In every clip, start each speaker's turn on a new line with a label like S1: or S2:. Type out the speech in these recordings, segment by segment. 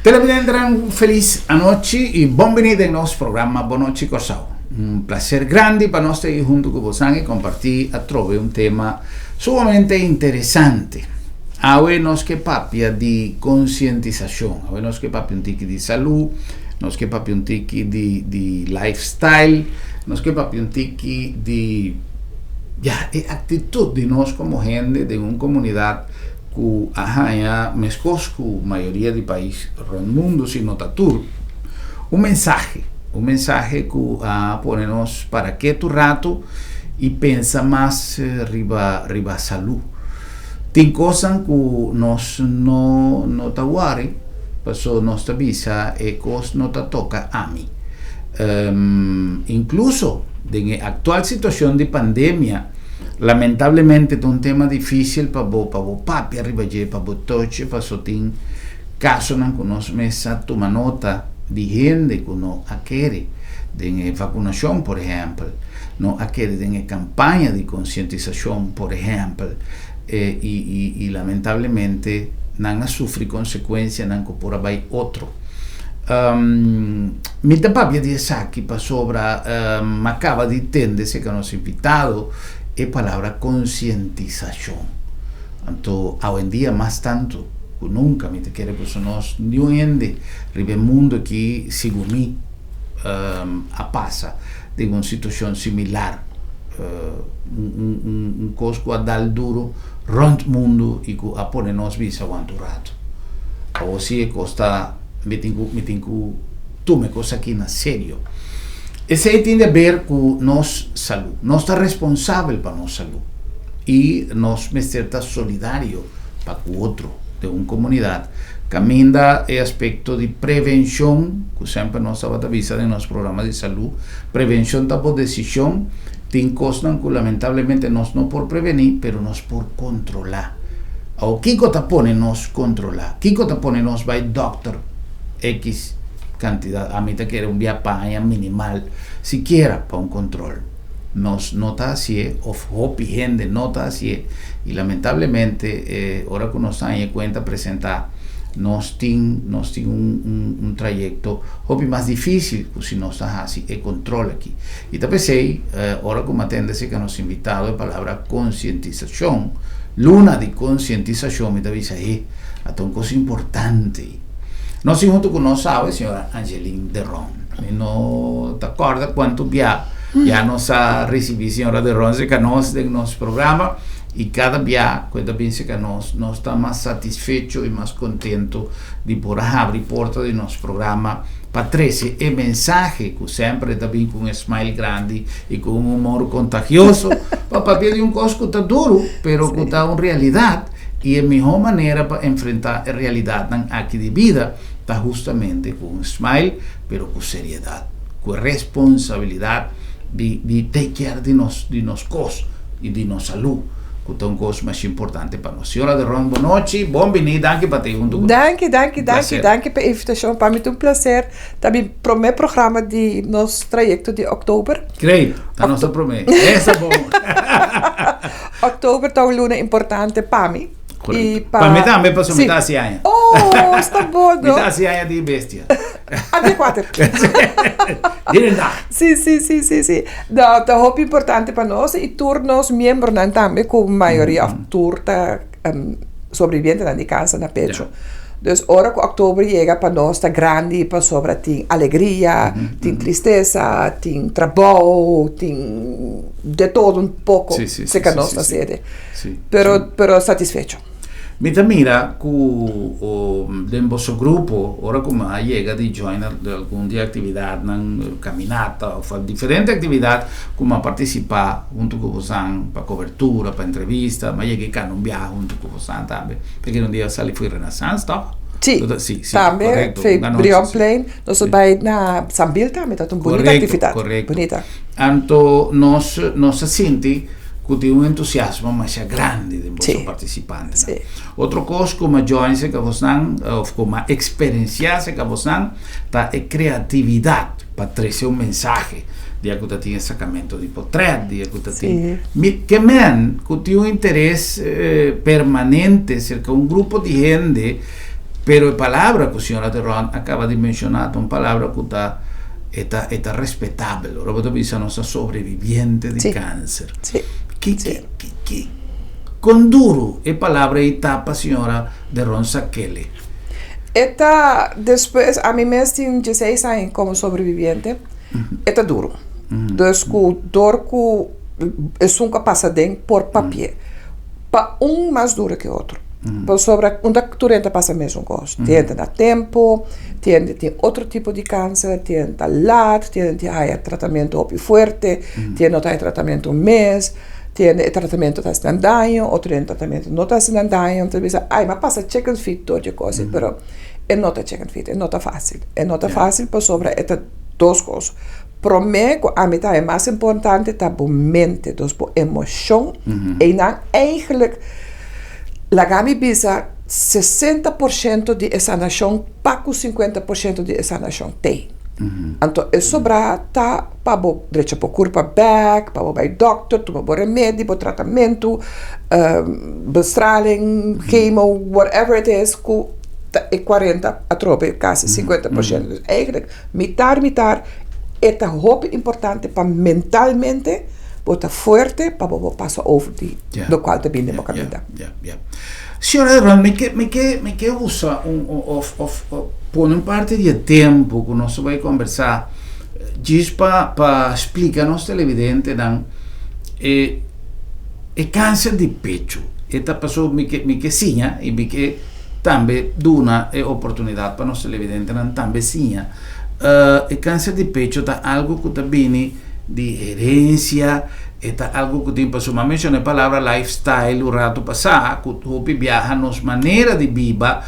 S1: Televidentenan felis anochi y bon bini den nos programa Bon Nochi Kòrsou. Un placer grandi pa nos ta ei hunto ku bosan y comparti atrobe un tema sumamente interesante. Awe nos ke papia di konsientisashon, awe nos ke papia un tiki di salú, nos ke papia un tiki di di lifestyle, nos ke papia un tiki di ya e aktitut di nos komo hende den un komunidat ku a haña meskos ku mayoria di pais rònt mundu si no ta tur un mensahe, un mensahe ku a pone nos para ketu ratu i pensa mas riba riba salú. Tin kosnan ku nos no no ta wòri paso nos ta bisa e kos no ta toka ami. Inkluso den e aktual situashon di pandemia lamentablemente ta un tema difisil pa bo pa bo papia riba dje pa bo tochi paso tin kasonan ku nos mes a tuma nota di hende ku no a kere den e vakunashon por ehèmpel. No a kere den e kampaña di konsientisashon, por ehèmpel, i lamentablemente nan a sufri konsekuensianan ku por a bai otro. Mi ta papia di esaki pasobra mi a kaba di tende serka nos invitado e palabra konsientisashon. Anto awendia mas tantu ku nunka mi ta kere pasobra nos niun hende riba e mundu aki segun mi a pasa den un situashon similar, un kos ku a dal duro rònt mundu i ku a pone nos bisa wanta un ratu. Awor si e kos ta, mi tin ku, mi tin ku tuma e kos aki na serio. Esei tin di aber ku nos salú. Nos ta responsabel pa nos salú i nos mester ta solidario pa ku otro den un komunidat kaminda e aspekto di prevenshon ku semper nos tabata bisa den nos programa di salú, prevenshon ta bo desishon, tin kosnan ku lamentablemente nos no por prevení pero nos por kontrolá. Awor kiko ta pone nos kontrolá? Kiko ta pone nos bai dòkter ekis kantidat? Ami ta kere un bia pa aña minimal sikiera pa un kontrol. Nos no ta hasié of hopi hende no ta hasié y lamentablemente ora cu nos ta haña e cuenta presenta nos tin nos tin un un un trayecto hopi mas dificil cu si nos ta haci e control aki. Y ta p'esey ora cu m'atende acerca nos invitado e palabra concientisacion, luna di concientisacion mi ta bisa he a ta un cos importante. Nos tin hunto cu nos awe señora Angeline de Ron. Mi no ta corda cuanto bia ya nos a ricibi señora de Ron cerca nos den nos programa y cada bia cu e ta bin cerca nos, nos ta mas satisfecho y mas contento di por a habri porta di nos programa pa trece e mensahe cu semper e ta bin cu un smile grandi y cu un humor contagioso pa papia di un cos cu ta duro pero cu ta un realidad. I e mihó manera pa enfrentá e realidatnan aki di bida ta hustamente ku un smile, pero ku seriedat, ku e responsabilidat di di take care di nos di nos kos i di nos salú, ku ta un kos masha importante pa nos. Señora de Ron, bon nochi, bon biní, danki pa ta ei huntu ku nos.
S2: Danki, danki, danki, danki pa e invitashon. Pa mi ta un plaser. Ta mi promé programa di nos trayekto di òktober.
S1: Great, ta nos ta promé. Esa bon.
S2: Oktober ta un luna importante pa mi.
S1: Y pa, pa mi tambe, pasobra mi ta hasi aña.
S2: Oh, esta bon,
S1: no? Mi ta hasi aña di bestia.
S2: A di kuater.
S1: Dierendag.
S2: Sí, sí, sí, sí, sí. No, ta hopi importante pa nos y tur nos miembronan tambe, ku mayoria of tur ta sobrevivientenan di kanser na pecho. Dus ora ku oktober yega pa nos ta grandi pasobra tin alegria, tin tristesa, tin trabou, tin de todo un poko serka nos ta sede. Pero pero satisfecho.
S1: Mi ta mira ku den boso grupo ora ku mi a yega di join algun di e aktividatnan, kaminata òf diferente aktividat ku mi a partisipá huntu ku bosan pa kobertura, pa entrevista, mi a yega i kanda un biaha huntu ku bosan tambe. Te un dia sali fui Renaissance toch?
S2: Sí,
S1: sí, sí,
S2: tambe
S1: correcto.
S2: fei
S1: Una noche,
S2: Brionplein,
S1: sí.
S2: nos a bai na Sambil tambe, tabata un bunita
S1: Correcto,
S2: actividad,
S1: correcto.
S2: bunita.
S1: Anto nos nos a sinti cu tin un entusiasmo masha grandi den boso
S2: Sí,
S1: participantenan.
S2: sí.
S1: Otro cos cu mi a join cerca bosnan, of cu mi a experiencia cerca bosnan, ta e creatividad pa trece un mensahe. Dia cu ta tin e sacamento di potret, dia cu ta tin. Mi ke men cu tin un interes permanente cerca un grupo di hende. Pero e palabra ku señora De Ron a kaba di menshoná ta un palabra ku ta e ta e ta respetabel. Ora bo ta bisa nos ta sobreviviente di kanser. Ki ki ki ki kon duru e palabra ei ta pa señora De Ron Sakele?
S2: E ta despues ami mes tin dieseis aña komo sobreviviente e ta duru. Dus ku dor ku esun ku a pasa den por papia. Pa un mas duro ke otro. Pasobra un ta tur hende ta pasa mesun kos. Tin hende na tempu, tin hende tin otro tipo di kanser, tin hende ta lat, tin hende tin haya tratamentu hopi fuerte, tin hende no ta haya tratamentu mes, tin hende e tratamentu ta hasi nan daño, otro hende tratamentu no ta hasi nan daño. Nan ta bisa, ay, mi a pasa chicken feet tur dje kos ei, pero e no ta chicken feet, e no ta fásil. E no ta fásil pasobra e ta dos kos. Promé ku ami ta e mas importante ta bo mente, dus bo emoshon. Einan eigenlijk laga mi bisa sesenta por shento di e sanashon pa ku sinkuenta por shento di e sanashon t'ei. Anto e sobrá ta pa bo drecha bo kurpa bèk, pa bo bai dòkter, tuma bo remedi, bo tratamentu, bestraling, chemo, whatever it is ku ta e kuarenta atrobe kasi sinkuenta por shento. Dus eigenlijk Mitar mitar e ta hopi importante pa mentalmente bo ta fuerte pa bo por pasa over di lokual ta bini den bo kabida.
S1: Ya, ya. Señora Erwan, mi ke, mi ke, mi ke usa un, of, of, pone un parti di e tempu ku nos ta bai kombersá djis pa, pa splika nos televidentenan e, e kanser di pechu. E ta paso mi ke, mi ke siña i mi ke Tambe duna e oportunidat pa nos televidentenan tambe siña. E kanser di pecho ta algu ku ta bini di herensia, e ta algu ku tin pasobra mi a menshona e palabra lifestyle un ratu pasá, ku hopi biaha nos manera di biba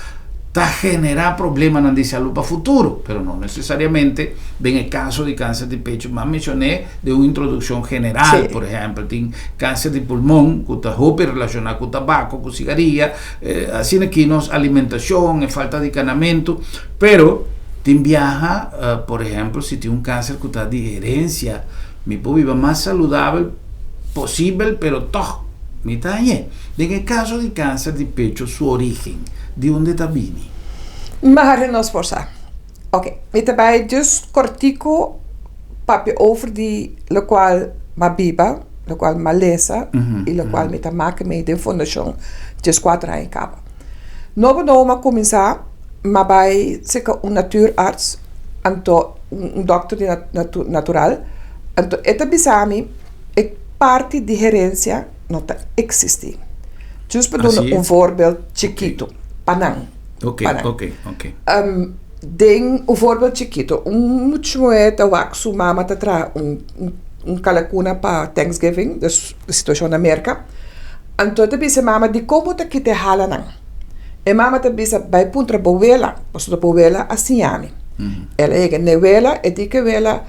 S1: ta generá problemanan di salú pa futuro, pero no nesesariamente den e kaso di kanser di pecho. Mi a menshon'é den un introdukshon general, por ehèmpel tin kanser di pulmon ku ta hopi relashoná ku tabako, ku sigaria, Asina ki nos alimentacion, e falta di canamento, pero tin biaha, por ehempel, si tin un cancer cu ta di herencia, mi por biba mas saludabel posibel, pero toch mi ta hañ'é. Den e caso di cancer di pecho, su origen, di unda e ta bini?
S2: Mari nos por sa. Ok, mi ta bai just cortico papia over di locual m'a biba. Lokual malesa i lokual mi ta maka mei den fundashon dieskuater aña kaba. Nobo nobo mi a kuminsá, mi a bai serka un natuurarts, anto un dòkter di natural, anto e ta bisa mi e parti di herensia no ta eksistí. Just pa duna un voorbeeld chikitu pa nan. Pa nan. Den un voorbeeld chikito, un mucha muhé ta wak su mama ta traha un un kalakuna pa Thanksgiving, dus e situashon na Merka. Anto e ta bisa e mama, dikon bo ta kita e halanan? E mama ta bisa, bai puntra bo wela, pasobra bo wela a siña mi. El a yega n'e wela, e di ku e wela,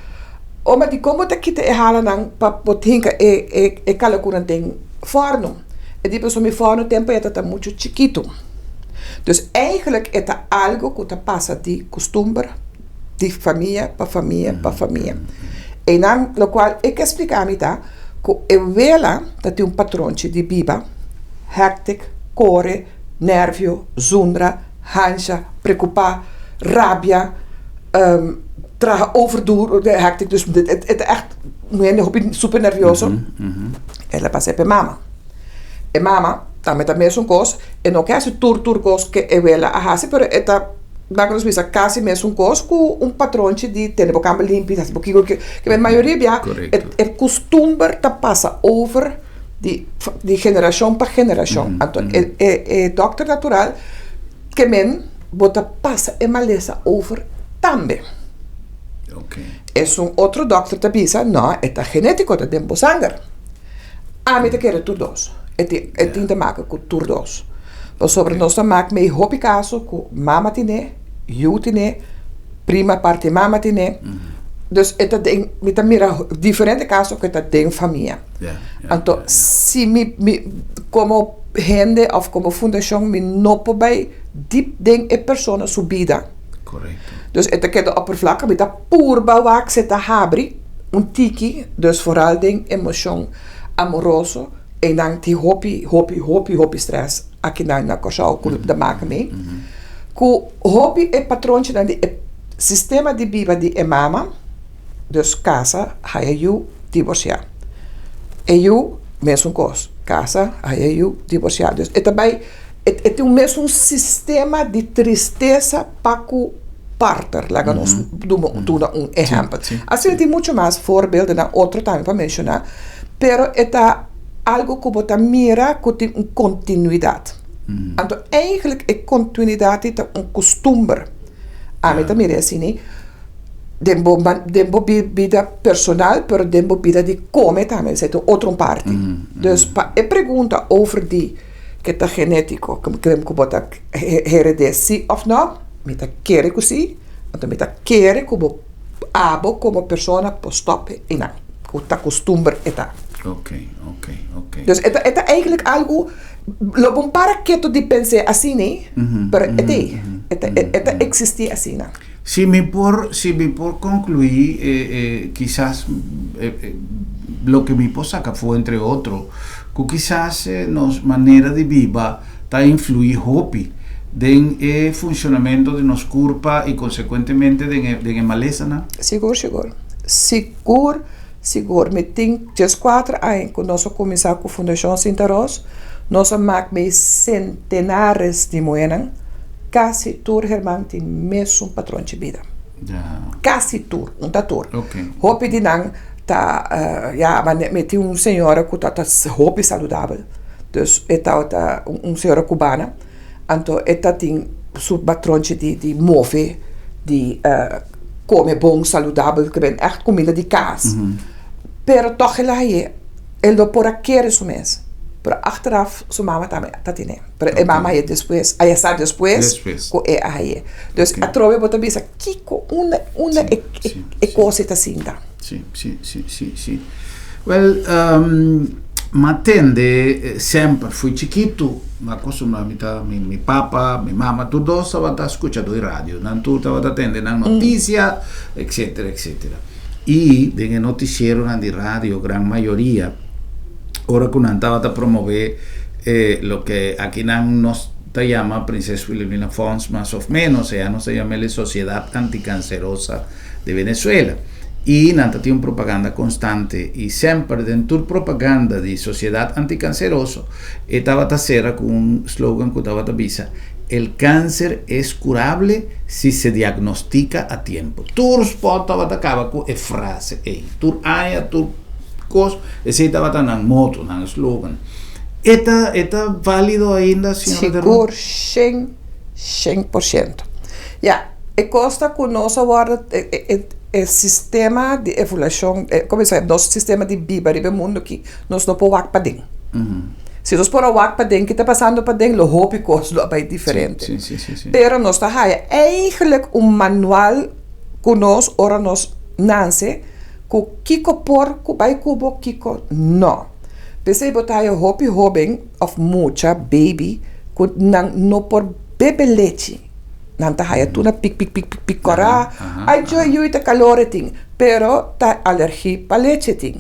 S2: Oma, dikon bo ta kita e halanan pa bo hinka e e e kalakuna den fòrnu? E di, pasobra mi fòrnu tempu ei ta muchu chikitu. Dus eigenlijk e ta algo ku ta pasa di kustumber di famia pa famia pa famia. Einan lokual e ke splika mi ta ku e wela ta tin un patronchi di biba, hectic, kore, nervio, zundra, hansha, preokupá, rabia, traha overduur, hectic, dus e ta ègt un hende hopi super nervioso. El a pasa e pa e mama. E mama tambe ta mesun kos, e no ke hasi tur tur kos ke e wela a hasi, pero e ta laga nos bisa kasi mesun kos ku un patronchi di tene bo kamba limpi, hasi bo kiko kiko. Ke men mayoria bia e kustumber ta pasa over di di generashon pa generashon. Anto e e e dòkter natural ke men bo ta pasa e malesa over tambe. Esun otro dòkter ta bisa no e ta genetiko, ta den bo sanger. Ami ta kere tur dos. E tin e tin te make ku tur dos. Pasobra nos ta mak mei hopi kaso ku mama tine, yu tine, prima parti mama tine. Dus e ta den, mi ta mira diferente kaso ku e ta den famia. Anto si mi mi komo hende òf komo fundashon mi no por bai dip den e persona su bida. Dus e ta keda oppervlakkig, mi ta purba wak si e ta habri. Un tiki, dus vooral den emocion amoroso, einan tin hopi, hopi, hopi, hopi stress akinan na Kòrsou ku ta maka mi. Ku hopi e patronchinan di e sistema di biba di e mama, dus kasa, haya yu, divorsiá. E yu, mesun kos, kasa, haya yu, divorsiá. Dus e ta bai, e tin un mesun sistema di tristesa pa ku partner, laga nos duna un ehèmpel. Asina tin muchu mas voorbeeldennan otro tambe pa menshoná, pero e ta algu ku bo ta mira ku tin un kontinuidat. Anto eigenlijk e kontinuidat ei ta un kustumber. Ami ta mira asina den bo den bo bida personal pero den bo bida di kome tambe esei ta un otro parti. Dus pa e pregunta over di ke ta genetiko ku bo ta hered'é si òf nò, mi ta kere ku si, anto mi ta kere ku bo abo komo persona por stòp einan ku ta kustumber e ta. Dus e ta eigenlijk algu. Lo bon para ketu di pens'é asina, pero e ta ei. E ta eksistí asina.
S1: Si mi por, si mi por konkluí, kisas loke mi por saka afó entre otro, ku kisas nos manera di biba ta influí hopi den e funshonamentu di nos kurpa i konsekuentemente den e den e malesanan.
S2: Sigur, sigur. Sigur. Sigur, mi tin dieskuater aña ku nos a kuminsá ku Fundashon Sinta Ros, nos a mak mei sentenares di muhénan, kasi tur herman tin mesun patronchi bida. Kasi tur, un ta tur. Hopi di nan ta, ya, mi tin un señora ku ta hopi saludabel, dus e tabata un señora kubana, Anto e ta tin su patronchi di move, di come bon, saludabel, ke ben ègt kuminda di kas. Pero tòg el a haye, el no por a kere su mes. Pero achteraf su mama tambe ta tene. Pero e mama haye despues, a sa despues ku e a haye. Dus atrobe bo ta bisa kiko, unda unda e kos ei ta sinta.
S1: Sí, sí, sí, sí, sí. Wel, m'a tende semper, fui chikitu, m'a acostumbrá, mi ta, mi, mi papa, mi mama, tur dos tabata scucha dor radio, nan tur tabata tende nan noticia, etcetera, etcetera. I den e noticieronan di radio, gran mayoria, ora cu nan tabata promove e loke akinan nos ta yama Prinses Wilhelmina Fonds, mas of menos, eya nos ta yama el e Sociedad Anticancerosa de Venezuela y nan ta tin un propaganda constante y semper den tur propaganda di Sociedad Anticanceroso e tabata cera cu un slogan cu tabata bisa El cáncer es curable si se diagnostica a tiempo. Tur spot tabata caba cu e frase ey. Tur aña, tur cos, esey tabata nan moto, nan slogan. E ta, e ta valido ainda, señora De Roon?
S2: Sigur, shen, 100%. Ya, E kos ta ku nos a wòrdu e sistema di evaluashon, komo bisa, nos sistema di biba riba e mundu aki, nos no por wak paden. Si nos por a wak paden ki ta pasando paden, lo hopi kos lo a bai diferente. Pero nos ta haya eigentlik un manual ku nos ora nos nanse ku kiko por ku bai ku bo, kiko no. P'esei bo ta haya hopi hóben òf mucha, baby, ku nan no por bebe lechi. Nan ta haya tur na pik pik pik pik pik kòrá. Ai djo yui ta kalor e tin, pero ta alergi pa leche tin.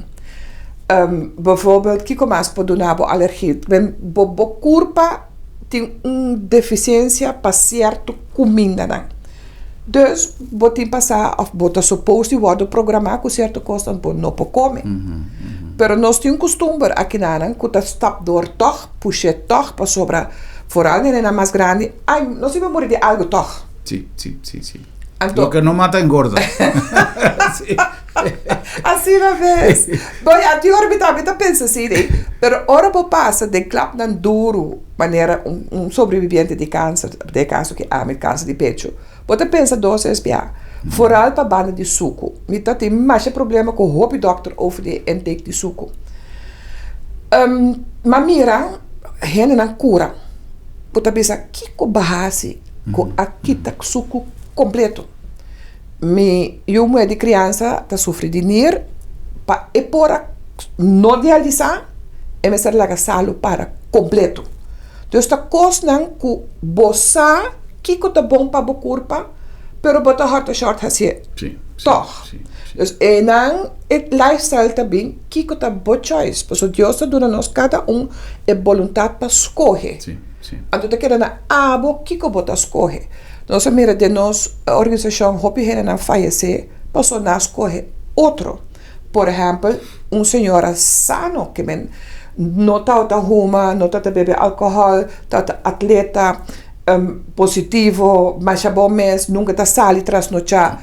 S2: Bijvoorbeeld kiko mas por duna bo alergi? Men bo bo kurpa tin un defisiensia pa sierto kumindanan. Dus bo tin pasá òf bo ta supos di wòrdu programá ku sierto kosnan bo no por kome. Pero nos tin un kustumber akinanan ku ta stap dor tòg, push'é tòg pasobra foral nenenan mas grandi, Ay, nos iba muri di algo tog.
S1: Sí, sí, sí, sí. Anto, Lo que no mata engorda.
S2: Sí. Asina ves. Bo ya, tin ora mi tambe ta pensa así de, pero ora bo pasa den klapnan duru, manera un, un sobreviviente di kanser, den e kaso ki ami, kanser di pecho, bo ta pensa dos es bia. Foral pa banda di suku. Mi ta tin masha problema ku hopi dòkter over di e intake di suku. Um, m'a mira hendenan kura. Bo ta bisa kiko bo hasi ku a kita suku kompleto. Mi yu muhé di kriansa ta sufri di nir, pa e por a no dialisá e mester laga salu para kompleto. Dus ta kosnan ku bo sa kiko ta bon pa bo kurpa, pero bo ta hòrt shòrt hasié tòg. Dus einan e lifestyle ta bin kiko ta bo choice, pasobra Dios ta duna nos kada un e boluntat pa skohe. Anto ta keda na abo kiko bo ta skohe. Nos a mira den nos organisashon hopi hendenan fayesé pasobra nan a skohe otro. Por ehèmpel, un señora sano ke men no tabata huma, no tabata bebe alkohòl, tabata atleta, positivo, masha bon mes, nunka ta sali trasnochá,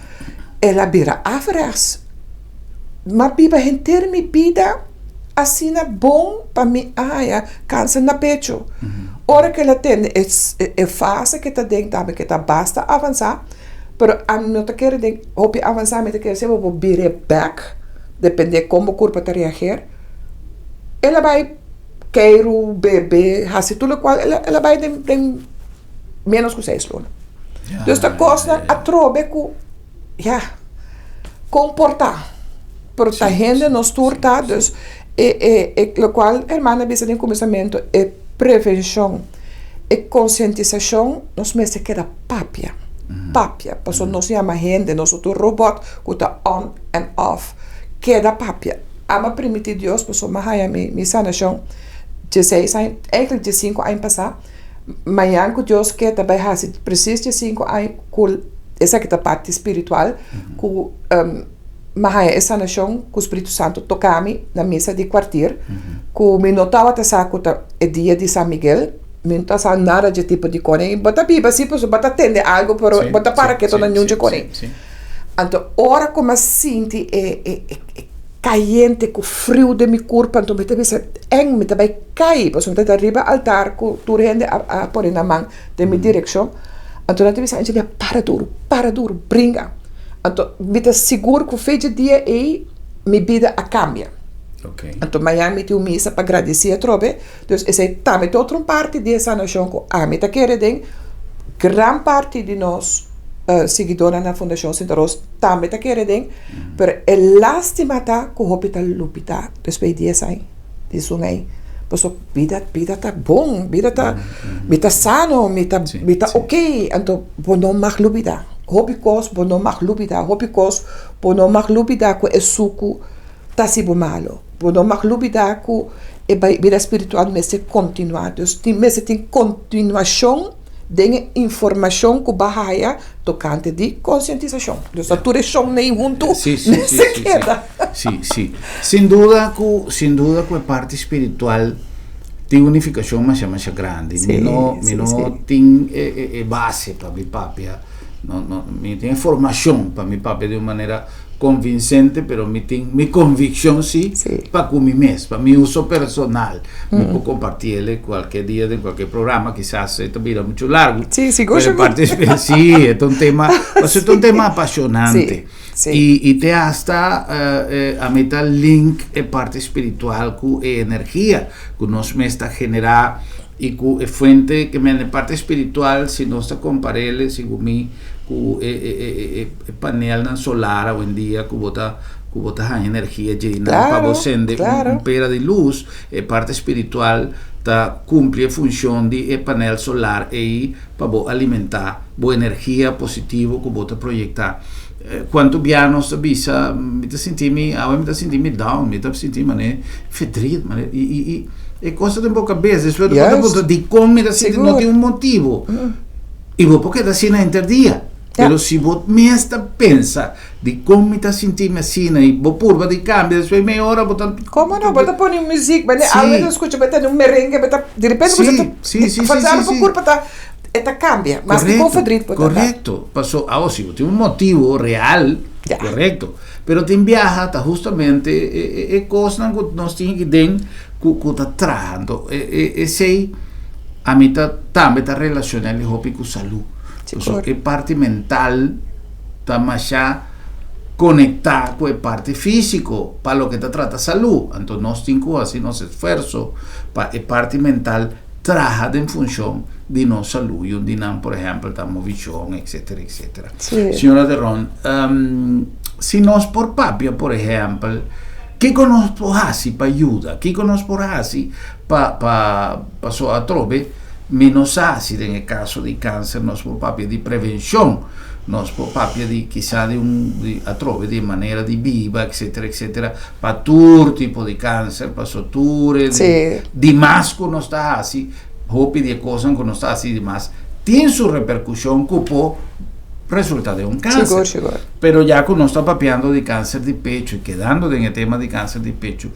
S2: el a bira averechts. M'a biba henter mi bida asina bon pa mi a haña kanser na pecho. Ora ku el a tende e fase ku e ta den tambe ku e ta basta avansá, pero ami no ta kere den hopi avansá, mi ta kere si bo por bira e bèk, depende kon bo kurpa ta reageer. El a bai keiru, bebe, hasi tur lokual, el a bai den ménos ku seis luna. Dus ta kosnan atrobe ku. Ya, komportá. Pero ta hende nos tur ta, dus e e e lokual hermana a bisa den kuminsamentu, e prevenshon, e konsientisashon, nos mester keda papia, papia, pasobra nos yama hende, nos no ta un robòt ku ta on and off, keda papia. Ami a primiti Dios pasobra mi a haña mi sanashon dieseis aña, eigentlik diesinku aña pasá. Mañan ku Dios ke ta bai hasi presis diesinku aña ku esaki ta parti spiritual ku mi a haña e sanashon ku Spiritu Santu toka mi na misa di kwartier ku mi no tabata sa ku ta e dia di San Miguel, mi no ta sa nada dje tipo di kone. Bo ta biba si pasobra bo ta tende algu pero bo ta para ketu na niun dje kone. Anto ora ku mi a sinti e kayente ku friu den mi kurpa anto mi ta bisa eng mi ta bai kai pasobra mi ta riba altar ku tur hende a pone nan man den mi direkshon anto nan ta bisa Angelia para duru para duru bringa anto mi ta sigur ku fecha dia ei mi bida a kambia anto mañan mi tin un misa pa gradisi atrobe dus esei tambe ta otro parti di e sanashon ku ami ta kere den gran parti di nos siguidónan na Fundashon Sinta Roos tambe ta kere den pero e lastima ta ku hopi ta lubida despues di esei di esun ei pasobra bida bida ta bon bida ta mi ta sano mi ta mi ta oke anto bo no mag lubida hopi kos bo no mag lubida hopi kos bo no mag lubida ku e suku ta hasi bo malo bo no mag lubida ku e bida spiritual mester kontinua dus tin mester tin kontinuashon. Den e informashon ku bo a haya tokante di konsientisashon. Dus ta tur e shon ei huntu mester keda.
S1: Sí, sí. Sin duda ku, sin duda ku e parti spiritual tin un nifikashon masha masha grandi. Mi no, mi no tin e base pa mi papia, no, no, mi tin e formashon pa mi papia di un manera konvinsente, pero mi tin mi konvikshon si pa ku mi mes, pa mi uso personal. Mi por kompartiel kualke dia den kualke programa, kisas e ta bira muchu largu.
S2: Sí, sigur,
S1: Pero
S2: sigur.
S1: parte, sí, e ta un tema, pasobra e ta un tema apasionante.
S2: Sí, sí.
S1: I, i te hasta a mi ta link e parti spiritual ku e energia ku nos mes ta generá i ku e fuente ke men e parti spiritual si nos ta kompar'el segun mi ku e e e e e panelnan solar awendia ku bo ta ku bo ta haña energia djei nan pa bo sende un pera di lus, e parti spiritual ta kumpli e funshon di e panel solar ei pa bo alimentá bo energia positivo ku bo ta proyektá. Kuantu bia nos ta bisa mi ta sinti mi awe mi ta sinti mi down, mi ta sinti manera verdriet manera i i i e kos ta den bo kabes despues bo ta puntra dikon mi ta sinti no tin un motibu i bo por keda asina henter dia pero si bo mes ta pensa Dikon mi ta sinti mi asina? I bo purba di kambia, despues mei ora bo ta.
S2: Komo no? Bo ta pone un muzik, bo algu ta skucha, bo ta tene un merengue, bo ta di repente bo ta forzado bo kurpa ta e ta kambia, mas dikon verdriet bo ta ta.
S1: Korekto, paso awo si bo tin un motibu real, korekto, pero tin biaha ta hustamente e kosnan ku nos tin aki den ku ku ta traha, anto esei ami ta tambe ta relashona el hopi ku salú, paso e parti mental. ta masha konektá ku e parti físiko pa loke ta trata salú. Anto nos tin ku hasi nos esfuerso pa e parti mental traha den funshon di nos salú. I un di nan, por ehèmpel, ta movishon, etsetera, etsetera. Señora De Ron, si nos por papia, por ehèmpel, kiko nos por hasi pa yuda? Kiko nos por hasi pa pa paso atrobe mi no sa si den e kaso di kanser nos por papia di prevenshon. Nos por papia di kisa di un di atrobe di manera di biba etcetera etcetera pa tur tipo di kanser paso tur e di mas ku nos ta hasi. Hopi di e kosnan ku nos ta hasi di mas tin su reperkushon ku por resulta den un kanser.
S2: Sigur, sigur.
S1: Pero ya ku nos ta papiando di kanser di pechu i kedando den e tema di kanser di pechu,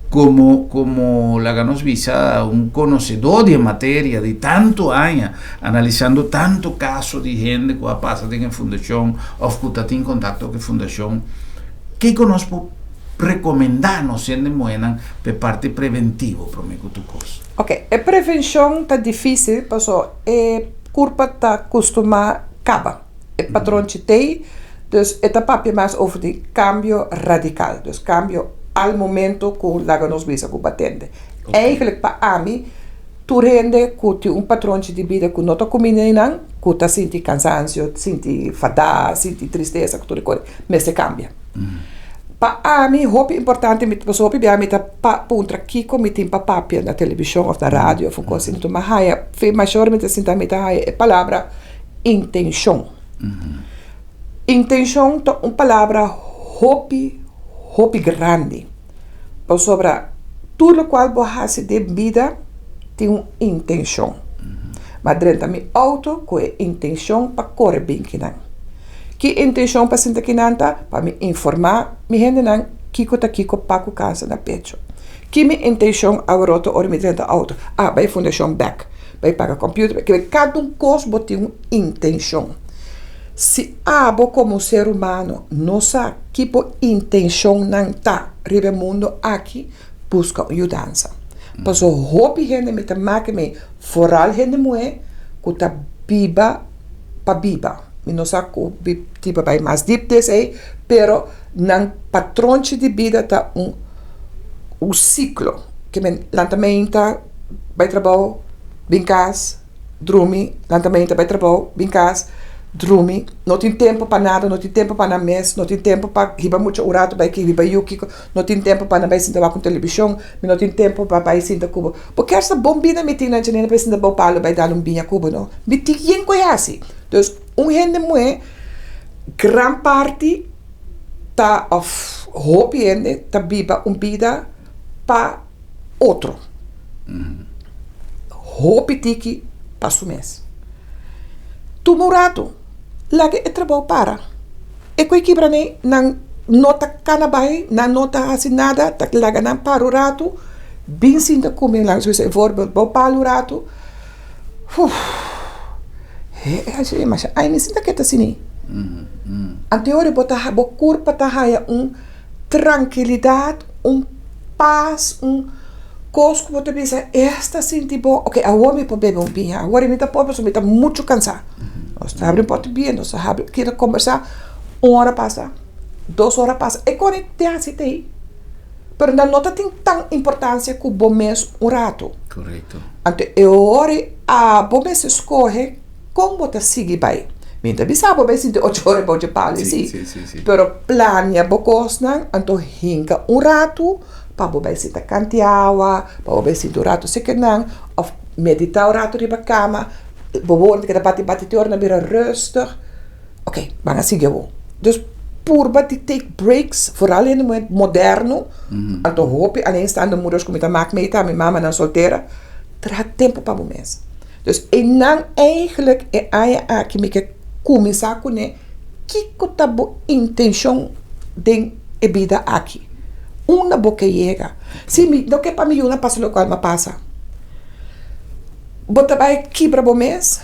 S1: komo komo laga nos bisa un konosedó di e materia di tantu aña, analisando tantu kaso di hende ku a pasa den e fundashon òf ku ta tin kontakto ku e fundashon, kiko nos por rekomendá nos hende muhénan pa e parti preventivo promé ku tur kos?
S2: Ok, e prevenshon ta difísil paso e kurpa ta kustumá kaba. E patronchi t'ei, dus e ta papia mas over di kambio radikal, dus kambio al momento ku laga nos bisa ku batente. Eigenlijk pa ami tur hende ku tin un patronchi di bida ku no ta kuminé nan, ku ta sinti kansansio, sinti fadá, sinti tristesa ku tur e kos, mester kambia. Pa ami hopi importante, mi pasobra hopi bia mi ta puntra kiko mi tin pa papia na televishon òf na radio òf un kos asina, mi a haya, mashor mi ta sinta mi ta haya e palabra intenshon. Intenshon ta un palabra hopi, hopi grandi, pasobra tur lokual bo hasi den bida tin un intenshon. Mi a drenta mi outo ku e intenshon pa kore binkinan. Ki intenshon pa sinta kinan ta? Pa mi informá mi hendenan kiko ta kiko pa ku kansa na pecho. Ki mi intenshon aworota ora mi drenta outo? Ah, bai fundashon bèk, bai paga kòmpiuter, bai kada un kos bo tin un intenshon. Si abo komo ser humano no sa ki bo intenshonnan ta riba e mundo aki, buska un yudansa. Pasobra hopi hende mi ta maki mi, foral hende muhé ku ta biba pa biba. Mi no sa ku tipo bai mas dip di esei, pero nan patronchi di bida ta un un siklo. Ke men lanta meinta bai trabou, bin kas, drumi, lanta meinta bai trabou, bin kas, drumi. No tin tempu pa nada, no tin tempu pa nan mes, no tin tempu pa hiba mucha un ratu bai ki hiba yu kiko, no tin tempu pa nan bai sinta wak un televishon, mi no tin tempu pa bai sinta ku bo. Bo kier sa bon bida mi tin nan dje nena pa e sinta bou palu bai dal un biña ku bo no. Mi tin yen ku e hasi. Dus un hende muhé gran parti ta òf hopi hende ta biba un bida pa otro. Hopi tiki pa su mes. Tuma un ratu laga e trabou para. E ku e kibra nei nan no ta kana bai, nan no ta hasi nada, ta laga nan para un ratu, bin sinta kume, laga nos bisa e voorbeeld, bo pala un ratu, uf, he e masha ai mi sinta keda asina. Anto ora bo ta bo kurpa ta haya un trankilidat, un pas, un kos ku bo ta bisa esta sinti bo, ok awor mi por bebe un biña, awor mi ta por pasobra mi ta muchu kansa. Nos ta habri un pòt di biña, nos ta habri keda kombersá, un ora pasa, dos ora pasa, e kos te hasi te ei, pero nan no ta tin tan importansia ku bo mes un ratu. Anto e ora ei abo mester skohe kon bo ta sigui bai. Mi ta bisa bo bai sinti ocho ora bou dje palu si, pero plania bo kosnan, anto hinka un ratu pa bo bai sinta kanti awa, pa bo bai sinti un ratu sekenan, òf meditá un ratu riba kama. Bo wòrdu keda bati bati te ora nan bira rustig. Ok, ban a sigui awor. Dus purba di take breaks, vooral hende muhé moderno, anto hopi alleenstaande moeders ku mi ta mak mee ta mi mamanan soltera, traha tempu pa bo mes. Dus einan eigenlijk e aña aki mi ke kuminsá kuné kiko ta bo intenshon den e bida aki. Unda bo ke yega? Si mi no ke pa mi yunan pasa lokual mi a pasa. Bo ta bai kibra bo mes,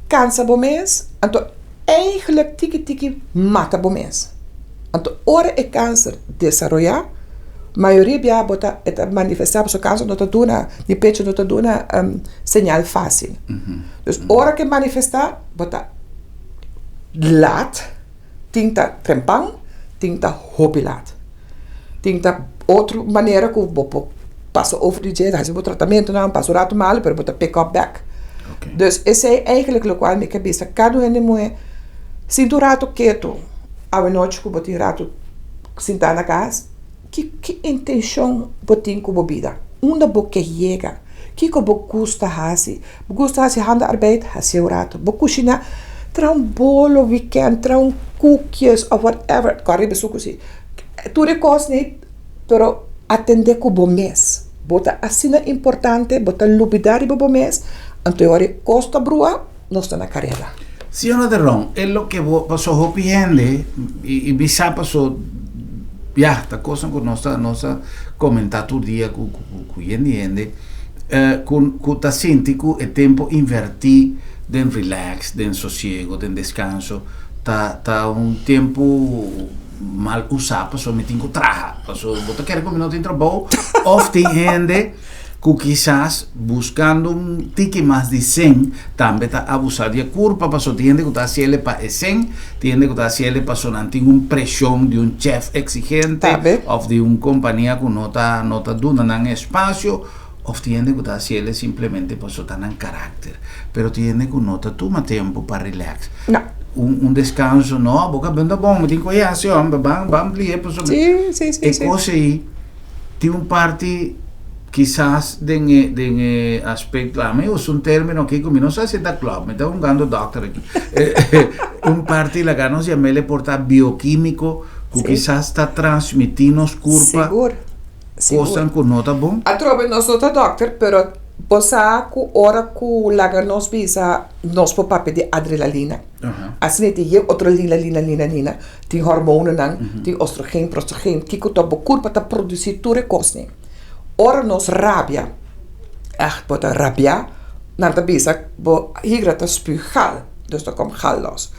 S2: kansa bo mes, anto eigenlijk tiki tiki mata bo mes. Anto ora e kanser desaroyá, mayoria bia bo ta e ta manifestá pasobra kanser no ta duna, di pecho no ta duna señal fásil. Dus ora ku e manifestá bo ta lat, tin ta trempan, tin ta hopi lat. Tin ta otro manera ku bo por pasa over di dje, hasi bo tratamentunan, pasa un ratu malu, pero bo ta pick up back. Dus esei eigenlijk lokual mi ke bisa kada un hende muhé, sinti un ratu ketu awenochi ku bo tin ratu sintá na kas, ki ki intenshon bo tin ku bo bida? Unda bo ke yega? Kiko bo gusta hasi? Bo gusta hasi handarbeid? Hasié un ratu. Bo kushiná? Traha un bolo wikènt, traha un koekjes òf whatever, kòrda riba suku si. Tur e kos nei, pero atendé ku bo mes. Bo ta asina importante, bo ta lubida riba bo mes, anto e ora e kos ta brua, nos ta na kareda.
S1: Señora De Ron, e loke bo paso hopi hende i i bisa paso ya ta kosnan ku nos ta nos ta komentá tur dia ku ku ku yen di hende ku ku ta sinti ku e tempu invertí den relax, den sosiego, den deskanso ta ta un tempu mal usá pasobra mi tin ku traha pasobra bo ta kere ku mi no tin trabou òf tin hende ku kisas buskando un tiki mas di sen tambe ta abusá di e kurpa pasobra tin hende ku ta hasiel pa e sen tin hende ku ta hasiel pasobra nan tin un preshon di un chèf eksigente òf di un kompania ku no ta no ta duna nan espasio òf tin hende ku ta hasiel simplemente pasobra ta nan karakter pero tin hende ku no ta tuma tempu pa rilèks. Un un descanso no bo ka benta bon mi tin ku hasi homber ban ban plie pasobra e kos ei tin un parti kisas den e den e aspecto ami usa un termino aki ku mi no sa si ta klòp mi ta hungando dòkter aki un parti laga nos yam'el e por ta biokimiko ku kisas ta transmití nos kurpa kosnan ku no ta bon.
S2: Atrobe nos no ta dòkter pero bo sa ku ora ku laga nos bisa nos por papia di adrenalina. Asina e tin yen otro lina lina lina lina. Tin hormonanan, tin ostrogen, prostrogen, kiko ta bo kurpa ta produsí tur e kosnan. Ora nos rabia, ègt bo ta rabiá, nan ta bisa bo higra ta spuug gal, dus ta kom gal los.